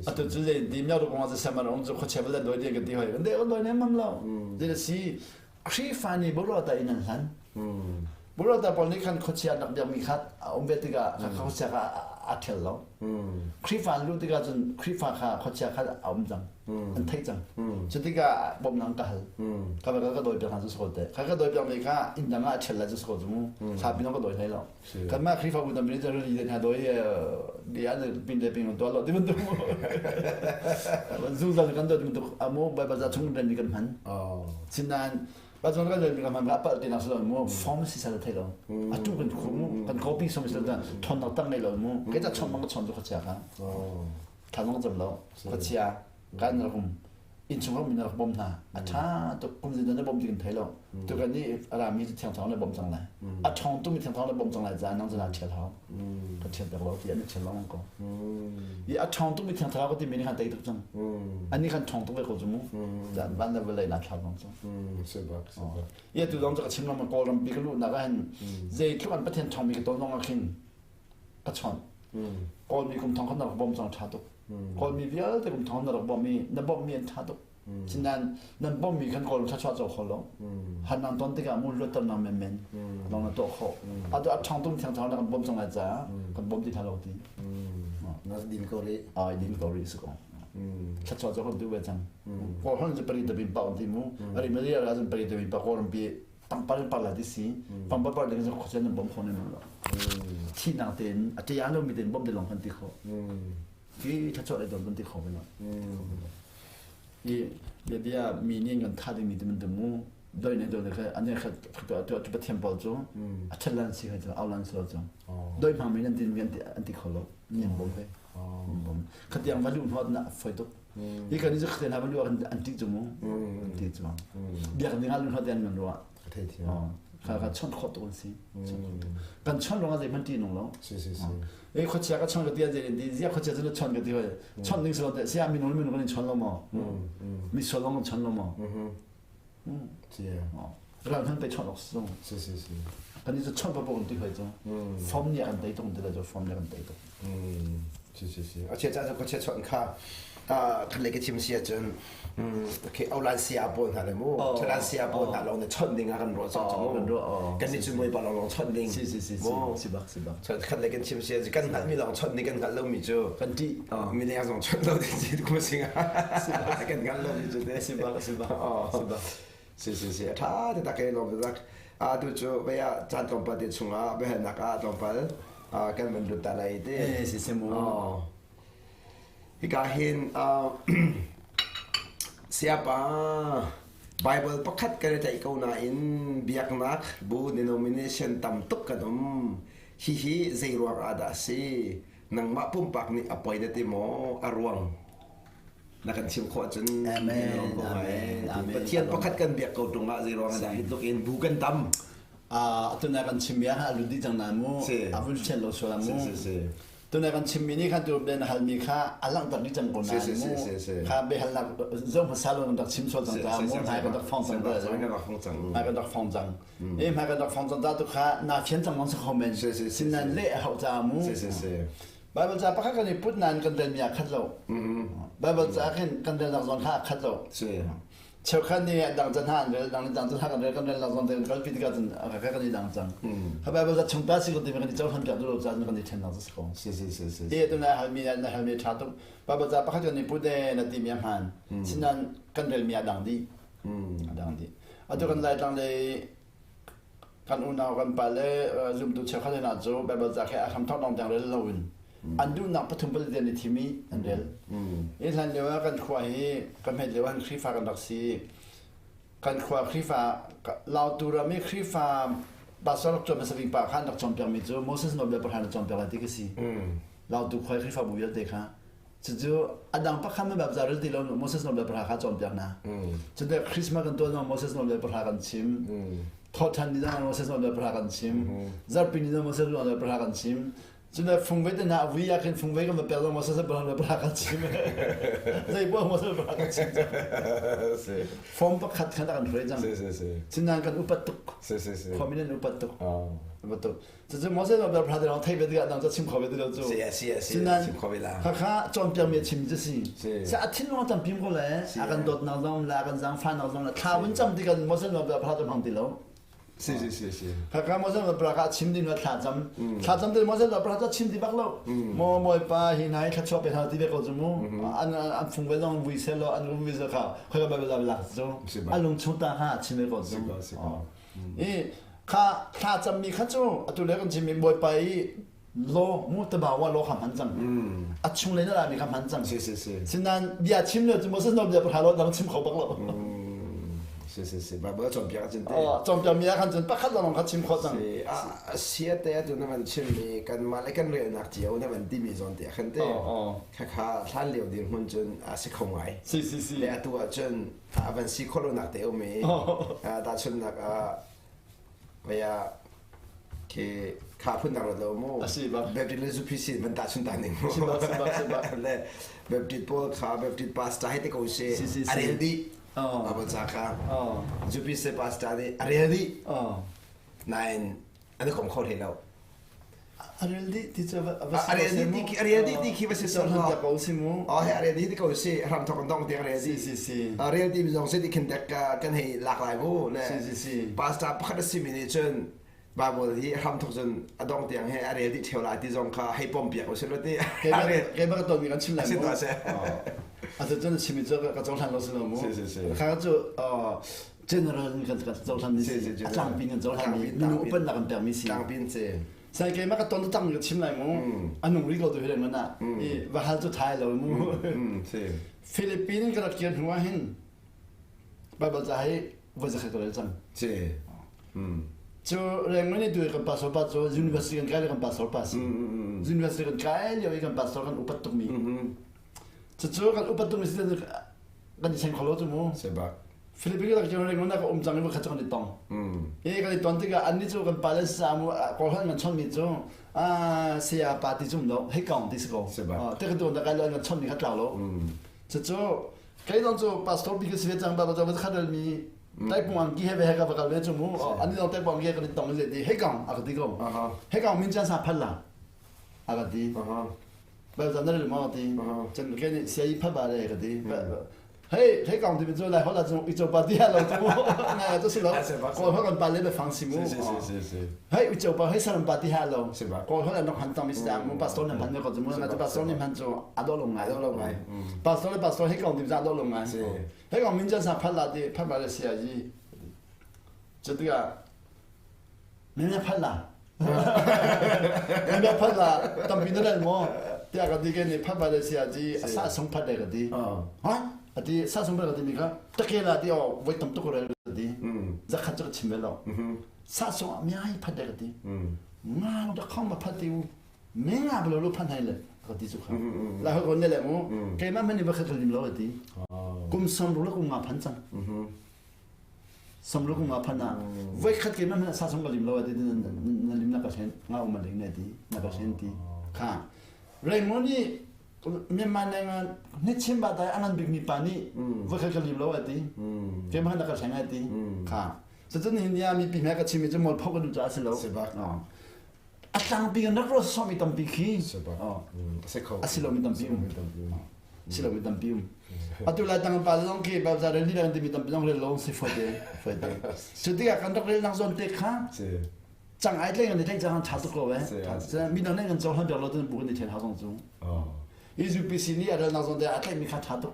[SPEAKER 2] atu cu zei ti miau kong ah sam an cu khuachia vale doi ding ka ti hoi. Kan doi ne mam lo. Zei si Khrihfa nih borota in an hlan. Borota pawl nih khan khuachia nak biakmi kha a um ve tikah khuachia kha a ṭhial lo. Khrihfa an luh tikah cun Khrihfa kha khuachia kha a um cang. An theih cang. Cu tikah bawmhnak ka hal. Ka ka ka dawi piak hna cu si ko te. Ka ka dawi piak mi kha inn dang ah a ṭhial lai cu si ko cu mu. Thlapi zong ka dawi hlei lo. Kanmah Khrihfabu tampi nih cun rili hna dawi di an pin le ping tuah lo ti bantuk mu. Zungzal kan dawi ti bantuk amu Baibal ca chung ren kan hman. Sinain Pasal kan ren kan hman ka palh ti nak si lo mu form si sal thei lo. Atu kan khu mu kan copy som si lo thon nak tak ngei lo mu. Ke ta chon bang ka chon tu kha chia ka. Tha zong cam lo. Kha chia kan rum. Innchungkhar mi na rak bawmh hna. A ṭha tuk. Kum zeizat na bawmh ti kan thei lo. Tukan i a rami cu thiang thlarau na bawmh cang lai. A ṭhawng tukmi thiang thlarau na bawmh cang lai caah nang cu naa ṭhial hau. Ka ṭhial pek lo ti an i ṭhial lengmang ko. I a ṭhawng tukmi thiang thlarau ka timi nih khan tei tuk cang. Anih khan ṭhawng tuk ve ko cu mu. Van le vawlei naa thlau bang cu. I atu zong cu ka chim lengmang Kawlram pi ka luhnak ah hin zeitluk an Pathian ṭhawngmi ka tawn zong ah khin ka chawnh. Kawlmi kum thong khan na rak bawm cang ṭha tuk. Kawlmi vialte kum thong na rak bawmh i na bawmhmi an ṭha tuk. Sinain nan bawmhmi khan Kawlram thluachuah co kho lo. Han nang ton tikah mu luatternak menmen lawng na tuah khawh. Atu a ṭhawng tum thiang thlarau na kan bawmh cang lai caah kan bawm ti hna lo ti.
[SPEAKER 1] Na din ko rih.
[SPEAKER 2] Ai din ko rih si ko. Thluachuah cu kan duh ve cang. Kawlram cu pari tabin pa ti mu. Ari ma ria ra pari tabin pa Kawlram pi pangpar in par lai ti si. Pangpar par ding cu khuachian nan bawm kho ne lo. Thihnak tein a ṭia lomi tein bawmh te lawng kan ti khawh. Hi thluachuah le dawt kan ti kho ve lo. I bia mi nih kan tha dingmi ti man mu doi ne doi ne kha ane kha tu tu pathian pawl cu a ṭhat lan si kha cu au lan si lo cu doi hmang mi nan tin mi an ti kho lo nin bom ve bom khatiang va lu hnot na foi tuk hi kan ni cu khatiang va lu an ti cu mu an ti cu biak ding ah lu hnot an man ruah kha kha chon khawh tuk an si kan chon ruangah zeihmanh ṭih nung lo e khuachia ka chon ka ti zei ti zia khuachia cu na chon ka ti hoi chon ding si lo sia minung minung kan in chon lo maw mi sual long kan chon lo maw ral hman pe chon ok si
[SPEAKER 1] si si
[SPEAKER 2] kan i cu chon pa kan ti hoi cu form nih kan tei tung ti la cu form nih kan tei tuk
[SPEAKER 1] Si si si. A chia ca cu chia chon kha khat le ka chim si ahcun okay aulan sia pawl hna le mu chalan sia pawl hna lawng ne chon ding ah kan ruah cang cu mu kan nih cun bawipa lawng lawng chon ding
[SPEAKER 2] si si si si si bak si bak
[SPEAKER 1] khat le kan chim si kan hngalh mi lawng chon ding kan hngalh lo mi cu
[SPEAKER 2] kan ṭih
[SPEAKER 1] mi leng zong chon lo ding si kuma singa kan hngalh lo mi cu te
[SPEAKER 2] si bak si bak si bak
[SPEAKER 1] si si si a ṭha te tak e lawm tak a tu cu bia caan tlawmpal te chungah biahalnak ah tlawmpal kan van lut ta lai te
[SPEAKER 2] si si mu
[SPEAKER 1] hika hin siapa Bible pakhat kan i tlaih ko nain biaknak bu denomination tam tuk kan um hihi zei ruang ah dah si nangmah pumpak nih a poi na ti maw a ruang na kan chim khawh cun
[SPEAKER 2] Amen. Amen. Amen.
[SPEAKER 1] Pathian pakhat kan biak ko tung ah zei ruang ah dah hi tluk in bu kan tam
[SPEAKER 2] Tuna kan chim mi ah lut dih cang na mu a vun thian lo sual mu tuna kan chim mi nih khan tu ben hal mi kha a langhter dih cang ko na mu kha be hal nak zo hmasa lo rak chim sual cang ta mu hmai kan rak phong cang ta hmai kan rak phong cang e hmai kan rak phong cang ta tu kha na thian cang mong sa kho men sinan le hau cha mu Bible ca pakhat kan i put nain kan relmi ah khat lo. Bible ca khin kan relnak zawn kha a khat lo. Cheukhat nih dang can ha an rel, dang nih dang can ha kan rel, kan relnak zawn te kan kalpi tikah cun a kan i dang cang. Kha Bible ca chung ta si ko timi kan i cohlan piak duh lo caah kan i ṭhennak cu si ko.
[SPEAKER 1] Si si si si.
[SPEAKER 2] Ti tu na halmi na halmi ṭha tuk. Bible ca pakhat kan i put e na timi a hmaan. Sinain kan relmi a dang dih. A dang dih. Atu kan Laitlang lei kan unau kan pale zumtu cheukhat hna cu Bible ca khi a hramthawk dong tiang rel loin an duhnak pathum pali tiang i thim i an rel. I hlan lio ah kan khua hi kan hmet lio ah Khrihfa kan rak si. Kan khua Khrihfa Lautu ram i Khrihfa pastor rak cawn hmasa bik pa kha an rak cawnpiakmi cu Moses nawlbia pahra na cawnpiak lai ti ka si. Lautu khua i Khrihfabu vialte kha Cucu a dang pakhat na bapza rel ti lo Moses nawlbia pahra kha cawnpiak hna. Cun Christmas kan tuah zong Moses nawlbia pahra kan chim. Thawhṭhan ni zong Moses nawlbia pahra kan chim. Zarhpi ni zong Moses nawlbia pahra kan chim. Cun fungvei te hna a vui ah khin fungvei kan va pek zong Moses nawlbia pahra kan chim. Zei poah Moses pahra kan chim. Form pakhat khan a kan hruai cang. Cun kan upat tuk. Khuami nan upat tuk. Upat tuk. Cucu Moses nih Bible hna thei ve tikah dang cu chim kho ve ti lo cu.
[SPEAKER 1] Si si si
[SPEAKER 2] Sinan
[SPEAKER 1] chim kho ve la.
[SPEAKER 2] Khakha cawnpiak mi a chim cu si. Si a thinlung a tampi ko le a kan dawtnak zong le a kan zaangfahnak zong le thla vun cam ti kan Moses nih Bible hna hmang ti lo.
[SPEAKER 1] Si si si si.
[SPEAKER 2] Khakha Moses nih Bible kha chim ding la thla cam. Thla cam ti Moses nih Bible chim ti bak lo. Mo Bawipa hi hna hi thluachuah pe hna ti ve ko cu mu. An an fung ve zong vui seh law an rum vi kha khoi ka Bible lak cu. A lung chung ta kha chim ve ko cu. I kha thla cammi kha cu atu le kan chimmi Bawipa i law mu tabawa law kha hman cang a chung le na lami kha hman cang
[SPEAKER 1] si si si
[SPEAKER 2] sinain bia chim le cu Moses nawl bia pahra law dang chim kho bak lo.
[SPEAKER 1] Si si si Bible cawnpiak ahcun te.
[SPEAKER 2] Oh, cawnpiak mi ah khan cun pakhat lawng kha chim khawh cang.
[SPEAKER 1] Si a sia te atu na van chim mi kanmah le kan relnak cio na van timi zawn te khan te. Khakha hlan lio dirhmun cun a si kho ngai.
[SPEAKER 2] Si si si.
[SPEAKER 1] Le atu ahcun a van si khawh lonak te um i tahchunhnak ah vaya khi kha phun dang lo mu.
[SPEAKER 2] Asi bak.
[SPEAKER 1] Baptist le zupi sin van tahchun ta ning mu.
[SPEAKER 2] Si bak si bak si bak.
[SPEAKER 1] Le Baptist pawl kha Baptist pastor hai te ko si.
[SPEAKER 2] Si si si.
[SPEAKER 1] A rel dih. Bible ca kha. Zupi se pastor nih a rel dih. Nain an i kom kho hlei lo.
[SPEAKER 2] A rel dih ti cu va
[SPEAKER 1] si. A rel dih ti khi a rel dih ti khi va si
[SPEAKER 2] sol ha. ko si mu.
[SPEAKER 1] Oh he a rel dih ti ko si ram thok an dong tiang rel
[SPEAKER 2] dih. Si si si.
[SPEAKER 1] A rel dih mi zong si ti khin dek kan hei lak lai mu.
[SPEAKER 2] Le si si si.
[SPEAKER 1] Pastor pakhat a si mi nih cun Bible hi hram thok cun a dong tiang he a rel dih theo lai ti zong kha hei pom piak usih lo ti.
[SPEAKER 2] Kei bak ton mi kan chim lai
[SPEAKER 1] mu. Si
[SPEAKER 2] A cu cun chim cu ka cohlan lo si lo mu.
[SPEAKER 1] Si si si.
[SPEAKER 2] Kha cu general in kan cohlan mi si. A tlangpi kan cohlan mi minung upannak kan pek mi si.
[SPEAKER 1] Tlangpin si.
[SPEAKER 2] Sai ke ma ka ton tang ka chim lai mu. Anung ri ko tu hi mana. I va hal cu thai lo mu.
[SPEAKER 1] Si.
[SPEAKER 2] Philippines ka rak kir hnu ah hin Bible ca hi voi zakhat ka rel cang.
[SPEAKER 1] Si.
[SPEAKER 2] Cu rengmang nih tu kan pastor pa cu university kan kai le kan pastor pa si. University kan kai lio i kan pastor kan upat tukmi. Cucu kan upat tukmi si kan i seng kho lo cu mu.
[SPEAKER 1] Sebak.
[SPEAKER 2] Philippines lak cu rengmang nak um cang i khat cu kan i tong. I kan i ton tikah annih cu kan pale sa mu kawlholh kan chonmi cu saya pa ti cum lo hei kaung ti si ko.
[SPEAKER 1] Sebak.
[SPEAKER 2] Te kan tu na kai lo kan chonmi kha tlau lo. Cucu kei zong cu pastor bik si ve cang ba ba khat mi Taipung angki he ve he ka va kal ve cu mu ani dong taipung angki kan tong le ti he kang a ka ti ko he kang min chan sa phat la a ka ti ba zan na le ma ti chan ke ni sia i phat ba le ka ti hei he kang ti mi chu lai hola chu i cho pa ti ha lo chu na chu si lo ko ho kan pa le be fang si mu hei i cho pa hei saram pa ti ha lo ko ho la nok han tong mi sa mu pastor ne phan ne ko chu mu na chu pastor ne phan chu ado lo ngai
[SPEAKER 1] ado lo ngai
[SPEAKER 2] pastor le pastor he kang ti za ado lo ngai Hei kong min sa phat la ti phat ba le sia yi cu tikah min phat la min phat la tampi na rel maw tiah ka ti ke nih phat ba le sia ji a sa sung phat le ka ti ha ati sa sung phat ka ti mi kha take la ti o voi tam tuk rel ka ti zakhat cu ka chim ve lo sa sung ah miai phat le ka ti nga da khong ma phat ti u me nga blo lo phan hai le ka ti cu kha la ho kon ne le mu keimah man va khat lim lo ti kum sam ru kum nga phan cang sam ru kum nga phan na voi khat keimah man sa song ka lim lo ti na lim na ka sen nga um ling ne ti na ka sen ti kha Raymond ni Myanmar neng ni chim ba dai angan bik mi pa ni voi khat ka lim lo ti keimah na ka sen ti kha cu ni ni mi pi me ka chim mi cu mol phok ka du cha si lo a tlangpi kan rak ruah sawmi tampi khi a si lomi tampi um si lomi tampi um atu lai tang pa zong khi ba za rel ni timi tampi zong rel lo si foi te foi te cu tikah kan rak rel nak zawn te kha cang ai tleng an i tleng cang tha tuk ko eh mi dang nih kan cohlan piak lo tu bu kan i then ha zong cu UPC nih a rel nak zawn te a tlaih mi kha tha tuk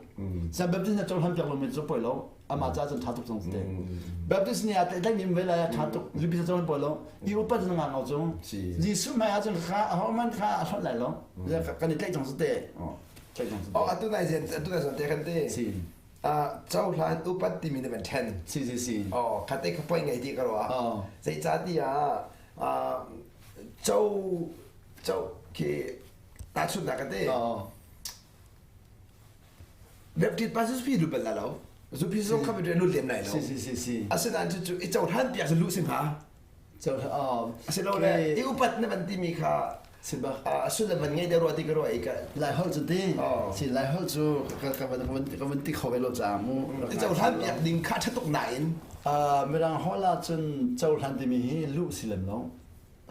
[SPEAKER 2] San Baptist na cohlan piak lo mi cu poi lo amah ca cun tha tuk zong te Baptist nih a tlaih mi ve lai a tha tuk UPC cohlan poi lo i upat na ngah ngau cu Jesuh hmai ahcun kha a homan kha a hlonh lai lo kan i tlaih cang cu te tlaih cang cu
[SPEAKER 1] te atu nai zen atu nai zon te kan te
[SPEAKER 2] si
[SPEAKER 1] cohlan upat timi na van then
[SPEAKER 2] si si si
[SPEAKER 1] oh kha te ka poi ngai ti ka ro zei ca ti ah cho cho khi tahchunhnak ka te Baptist pa cu lut bal la lo zupi zong kha lut lem lai lo
[SPEAKER 2] si si si si
[SPEAKER 1] asinain cu cu i cohlan piak cu lu si hnga asilole i upat na van timi kha
[SPEAKER 2] a
[SPEAKER 1] sullam van ngei deuh rua ti ka ruah i ka
[SPEAKER 2] lai holh cu ti si lai holh cu ka van ti kho ve lo ca mu
[SPEAKER 1] i cohlan piak ding kha ṭha tuk nain
[SPEAKER 2] mirang holh ah cun cohlan timi hi luh si lem lo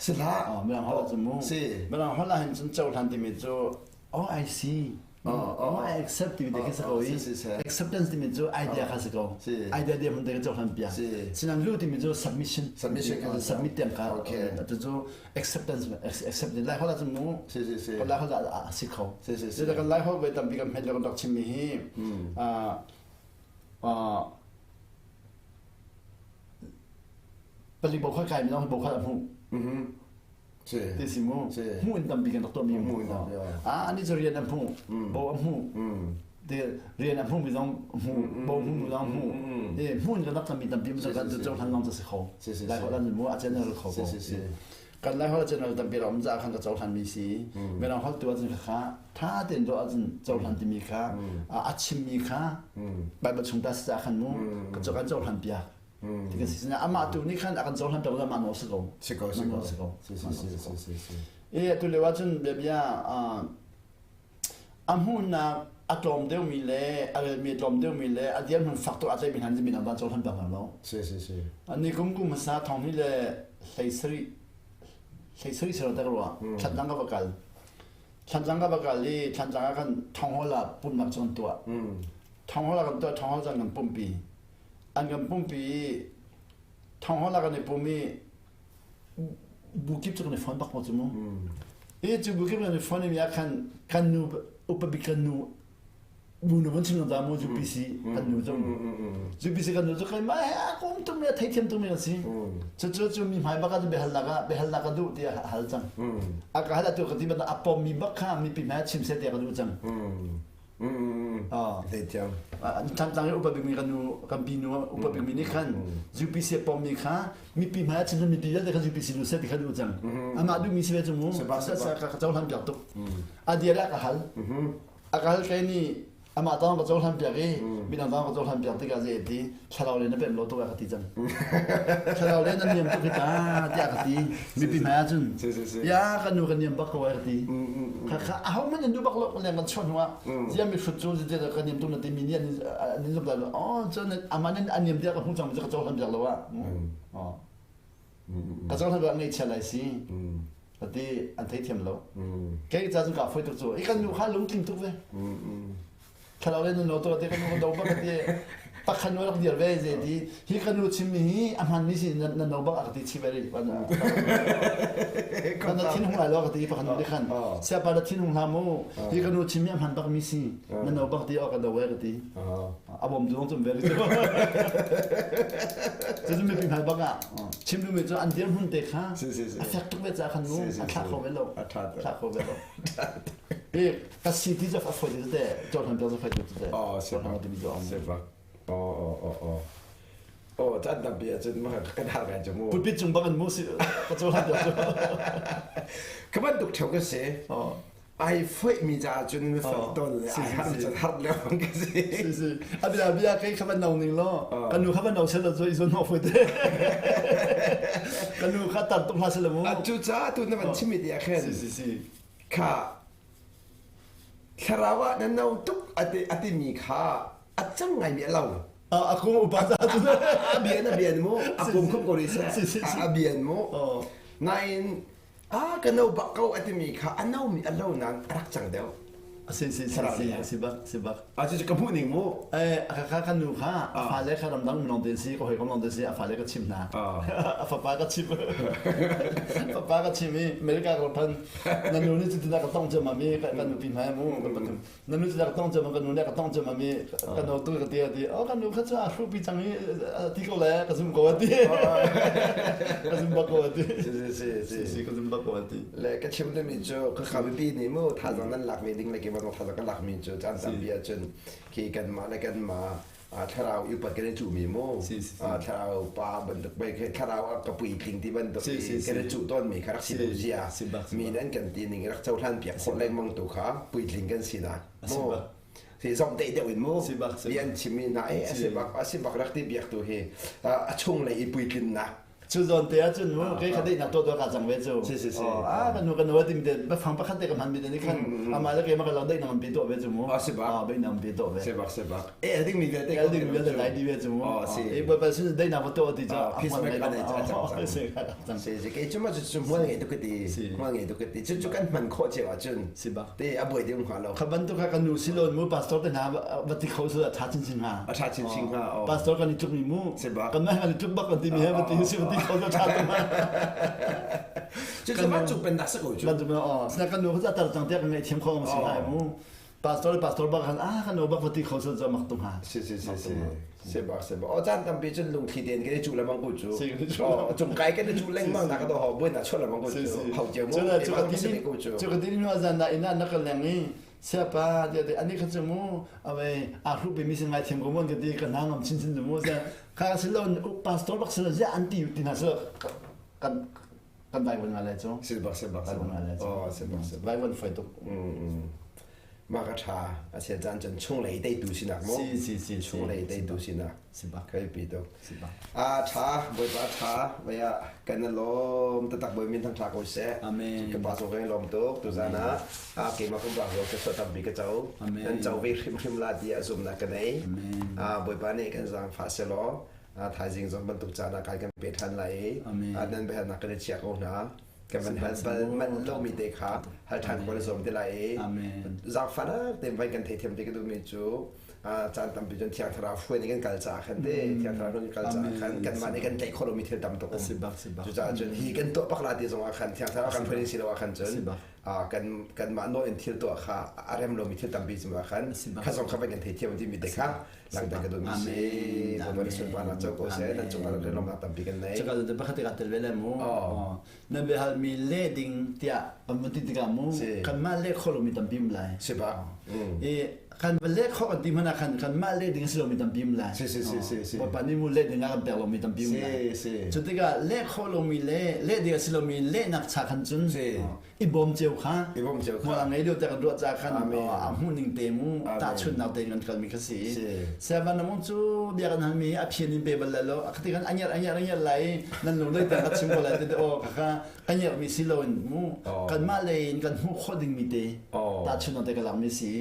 [SPEAKER 1] si hlah
[SPEAKER 2] mirang holh ah cun mu
[SPEAKER 1] si
[SPEAKER 2] mirang holh ah hin cun cohlan timi cu oh I see oh I accept timi te khi si ko i acceptance timi cu idea kha si ko idea dia hmun te kan cohlan piak sinan lu timi cu submission submit tiang kha cu cu acceptance accept lai holh ah cun mu lai holh ah a si kho si kan lai holh voi tampi kan hmet le kan rak chimmi hi pali bo kha kai mi bo kha a hmuh ti si mu hmuh in tampi kan rak tuahmi
[SPEAKER 1] hmuh in
[SPEAKER 2] ah ani cu rian an hmuh bo a hmuh. Te rian a hmumi zong hmu, bo hmumi zong hmu. E hmun kan rak mi tampi mu kan cu cohlan lawng cu si kho. Lai holh an mu a general kho ko. Kan Lai holh a general tampi ram za khan ka cohlan mi si. Mirang holh tu ahcun kha tha tein ruah ahcun cohlan timi kha a chimmi kha Bible chung ta si ca khan mu ka kan cohlan piak. Ti kan si sin amah tu nih khan a kan cohlan piak amah nawl si ko.
[SPEAKER 1] Si ko si ko.
[SPEAKER 2] Si ko.
[SPEAKER 1] Si si si si si si.
[SPEAKER 2] E atu lio ahcun bia bia A hmuhnak a tlawm deuhmi le a relmi a tlawm deuhmi le a dirhmun fak tuk aa tlaihmi hna nih minung an cohlan bak hna lo.
[SPEAKER 1] Si si si.
[SPEAKER 2] Ni kum kum hmasa thong hnih le 17 17 sero tak rua Thantlang ka va kal. Thantlang ka va kal i Thantlang ah khan thonghol ah pumhnak cu kan tuah. Thonghol ah kan tuah thonghol cun kan pumpi. An kan pumpi i thonghol ah kan i pum i bu kip cu kan i fon bak maw cu mu i cu bu kip kan i fon mi ah khan kan nu upa bik kan nu bu nu van chim da mu UPC kan nu cu UPC kan nu cu kai ma he a kom tum me thei thiam tum me si cu cu cu mi hmai bak ah behal nak ah behal nak a duh ti a hal cang a ka hal atu ka ti ban a pom mi bak kha mi pi hmai chim se te ka duh cang
[SPEAKER 1] Zeitiang?
[SPEAKER 2] Thantlang i upa bikmi kan nu kan pi nu upa bikmi nih khan UPC pommi kha mipi hmai ah chim mipi vialte kha UPC nu seh ti kha duh cang. Amah duhmi si ve cu mu. Ka cohlan piak tuk. A dir ah ka hal. A ka hal kai nih amah tawng ka cohlan piak i midang tawng ka cohlan piak tikah zei ti thlarau le na pem lo tuk ah ka ti cang. Thlarau le na niam tuk hi ta tiah ka ti. Mipi hmai ah cun ya kan nu kan niam bak ko ai ka ti. Kha kha aho hmanh an duh bak lo leng kan chuah hnu ah ziam mi hrut cu zitiah kan niam tuk na ti mi nih an in zum lai lo. Oh cun amah nih an niam tiah ka hmu cang mi cu ka cohlan piak lo ah. Ka cohlan piak ngaihchia lai si. Ka ti an theithiam lo. Kei ca cu ka foi tuk cu. I kan nu kha lungtling tuk ve. Thlarau le nun lo to te kan nu kan do bak ka ti pakhat nu rak dir ve ze ti hi kan nu chim mi hi a hman mi si na no bak a ka ti chi very kan na thin hung lai lo ka ti pakhat nu nih khan siapa na thin hung hlah mu hi kan nu chim mi a hman bak mi si na no bak ti o kan do we ka ti a bom tu cum very cu cu mi pi hmai bak ah chim du mi cu an dir hmun te kha a fek tuk ve ca khan mu a thla kho ve lo thla kho ve lo ka si ti cu a foi ti te cohlan piak cu foi tu te
[SPEAKER 1] oh sepak sepak oh oh oh oh oh caan tampi ahcun mah kan har ngai cu mu
[SPEAKER 2] pulpit cung bang in mu si ka cohlan piak cu
[SPEAKER 1] ka bantuk theo ka si ai foi mi ca cun mi foi ton le ai har cun har le bang ka si
[SPEAKER 2] si si abia bia kai kha ban nau ning lo kan nu kha ban nau sel zo i zo no foi te kan nu kha tar tuk hla sel mu
[SPEAKER 1] cu ca tu na van chimi ti ah khan
[SPEAKER 2] si si si
[SPEAKER 1] kha Thlarau ah na no tuk a timi kha a cang ngaimi a lo.
[SPEAKER 2] A kum upa ca cu.
[SPEAKER 1] A bian a bian mu. A kum khum ko rih seh. A bian mu. Nain a ka no bak ko a timi kha a no mi a lo nain a rak cang deuh.
[SPEAKER 2] Si si si si si bak si bak.
[SPEAKER 1] A cu ka hmuh ning mu.
[SPEAKER 2] Eh ka ka kan nu kha a fale kha ramdang minung te si ka hawikom lawng te si a fale ka chim hna. A fapa ka chim. Fapa ka chim i America ka phan na nu nih cutin a ka tong ciammam i kan nupi hmai mu kan pathum na nu cutin a ka tong ciammam kan nu nih a ka tong ciammam i kan no tu ka ti a ti oh kan nu kha cu a hrupi cang i a ti ko le ka zum ko a ti ka zum bak ko a ti
[SPEAKER 1] si
[SPEAKER 2] si ka zum bak ko a ti
[SPEAKER 1] le ka chim dimi cu ka khabipi nih mu thazang nan lak mi ding le keimah zong thazang kan lak mi cu caan tampi ahcun khi kanmah le kanmah thlarau i upat kan i cuhmi mu thlarau pa bantuk bai thlarau a ka puitling ti bantuk i kan i cuh tawnmi kha rak si duh zia mi nan kan ti ning rak cohlan piak khawh lengmang tu kha puitling kan sinak mu si zong te deuh in mu mi an chimmi na e a si bak a si bak rak ti biak tu hi a chung lei i puitlinnak
[SPEAKER 2] Cu zawn te ahcun mu kei kha deihnak tuah tuah ka cang ve cu.
[SPEAKER 1] Si si si.
[SPEAKER 2] Ah kan nu kan nu ti mi bafang pakhat te ka hman mi te nih khan amah le keimah ka lang deihnak an pi tuah ve cu mu.
[SPEAKER 1] Ah si bak.
[SPEAKER 2] Ah deihnak an pi tuah ve.
[SPEAKER 1] Si bak si bak. Eh ding mi vialte
[SPEAKER 2] El ding mi vialte lai di ve cu mu.
[SPEAKER 1] Oh si.
[SPEAKER 2] Eh baibal sin deihnak va tuah ti cu.
[SPEAKER 1] Peacemaker an cang.
[SPEAKER 2] Si cang.
[SPEAKER 1] Si si kei cu ma cu cu hmual ngei tuk ka ti. Hmual ngei tuk ka ti. Cu cu kan hman khawh cio ahcun.
[SPEAKER 2] Si bak.
[SPEAKER 1] Te a buai ding hnga lo.
[SPEAKER 2] Kha bantuk kha kan nu si lon mu pastor te hna va ti kho su tha chinchin hnga.
[SPEAKER 1] A tha chinchin hnga.
[SPEAKER 2] Pastor kan i tluk mi mu.
[SPEAKER 1] Si bak.
[SPEAKER 2] Kan mah kan i tluk bak kan ti mi he va ti si va ti kho su tha tuk ma.
[SPEAKER 1] Cu cu van cung pennak sa ko cu.
[SPEAKER 2] Van cung oh. Sina kan nu kha tar cang tiah kan ngaih thiam kho ang si lai mu. Pastor pastor bak han ah kan nu bak va ti kho su mak tung ha.
[SPEAKER 1] Si si si si. Si bak si bak. O caan tampi cun lungthli tein kan i cuh lengmang ko cu. Cung kai kan i cuh lengmang na ka do ho buai na chuah lengmang ko cu. Hau cio mu.
[SPEAKER 2] Cu ka ti cu ka ti nu azan na ina na ka leng i Siapa tiah ti ani kha cu mu ave aa hruhpi mi si ngaithiam ko mon ka ti ka hna ngam chinchin cu mu kha si lo pastor bak si lo ziah an ti ti hna si kan kan Bible nga le cu
[SPEAKER 1] si bak si bak
[SPEAKER 2] si bak
[SPEAKER 1] oh si bak si
[SPEAKER 2] Bible foi tuk
[SPEAKER 1] mah ka tha a sia caan cun chunglei teitu sinak mu
[SPEAKER 2] si si si
[SPEAKER 1] chunglei teitu sinak
[SPEAKER 2] si bak
[SPEAKER 1] kai pi tuk
[SPEAKER 2] si bak
[SPEAKER 1] a tha bawipa tha vaya kan lawm tatak bawi min thang tha ko seh
[SPEAKER 2] amen
[SPEAKER 1] ka pa zong kan lawm tuk tuzan ah a keimah kum bak zong ka tampi ka co nan co ve hrimhrim la ti a zumnak ka nei a bawipa nih kan zaangfah selaw thaizing zong bantuk caan ah kai kan pe ṭhan lai i nan biahalnak kan i chia ko hna kan van hal bal manh lomi te kha hal ṭhan ko na zuam te lai i zaangfahnak tein vai kan theithiam te ka duhmi cu caan tampi cun thiang thlarau hruai nih kan kal caah khan te thiang thlarau kan kal caah khan kanmah nih kan tlaih khawh lomi thil tam tuk um cucaah cun hi kan tuah bak la ti zong ah khan thiang thlarau kan hruai si lo ah khan cun kan kanmah nawl in thil tuah kha a rem lomi thil tampi cungah khan kha zong kha vai kan theithiam timi te kha langter ka duhmi si Bawipa nih sunparnak co ko seh nan cungah lawmnak tampi kan nei
[SPEAKER 2] Cakal te pakhat ka tel ve le mu nan biahal mi le ding tiah kan mun ti tikah mu kanmah le kho lomi tampi um lai
[SPEAKER 1] si ba
[SPEAKER 2] i kan va le kho kan ti hmanh ah khan kanmah le ding a si lomi tampi um lai
[SPEAKER 1] si si si si si
[SPEAKER 2] Bawipa nih mu le ding ah kan pek lomi tampi um lai
[SPEAKER 1] si si
[SPEAKER 2] cu tikah le kho lomi le le ding a si lomi lehnak cha khan cun
[SPEAKER 1] si
[SPEAKER 2] i bawm cio kha
[SPEAKER 1] i bawm cio kha
[SPEAKER 2] hmual a ngei lio te kan ruah ca khan a hmuh ning te mu tahchunnak te kan kalmi kha si sevan namung cu bia kan halmi a phian in pe bal lo a khati kan anyer anyer anyer lai nan lung lei te ka chim ko lai te o ka kha ka nyer mi si lo in mu kan mah le in kan hmuh khawh ding mi te tahchunnak te ka lak mi si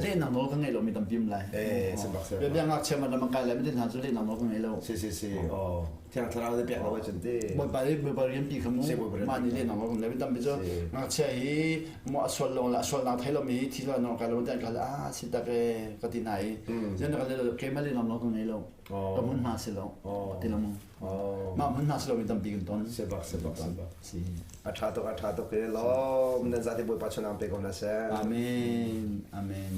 [SPEAKER 2] le nang nawl ka ngei lo mi tampi um lai bia bia ngakchia man ram kai lai mi te hna cu le nang nawl ka ngei lo
[SPEAKER 1] si si si Thiang Thlarau nih pek lo ahcun ti.
[SPEAKER 2] Bawipa nih Bawipa rian pi kha mu mah nih lehnak nawl kan le tampi cu ngakchia hi mu a sual lawng le a sualnak thei lomi hi thi lo nawl kai lo tiah ka ah si tak e ka ti hna i zan ka le keimah lehnak nawl ka ngei lo ka hmun hma si lo ti lo mu mah hmun hma si lo mi tampi kan ton
[SPEAKER 1] si bak si bak si bak
[SPEAKER 2] si
[SPEAKER 1] a tha tuk a tha tuk ke lom nan zati Bawipa chunang pe ko na seh
[SPEAKER 2] amen amen.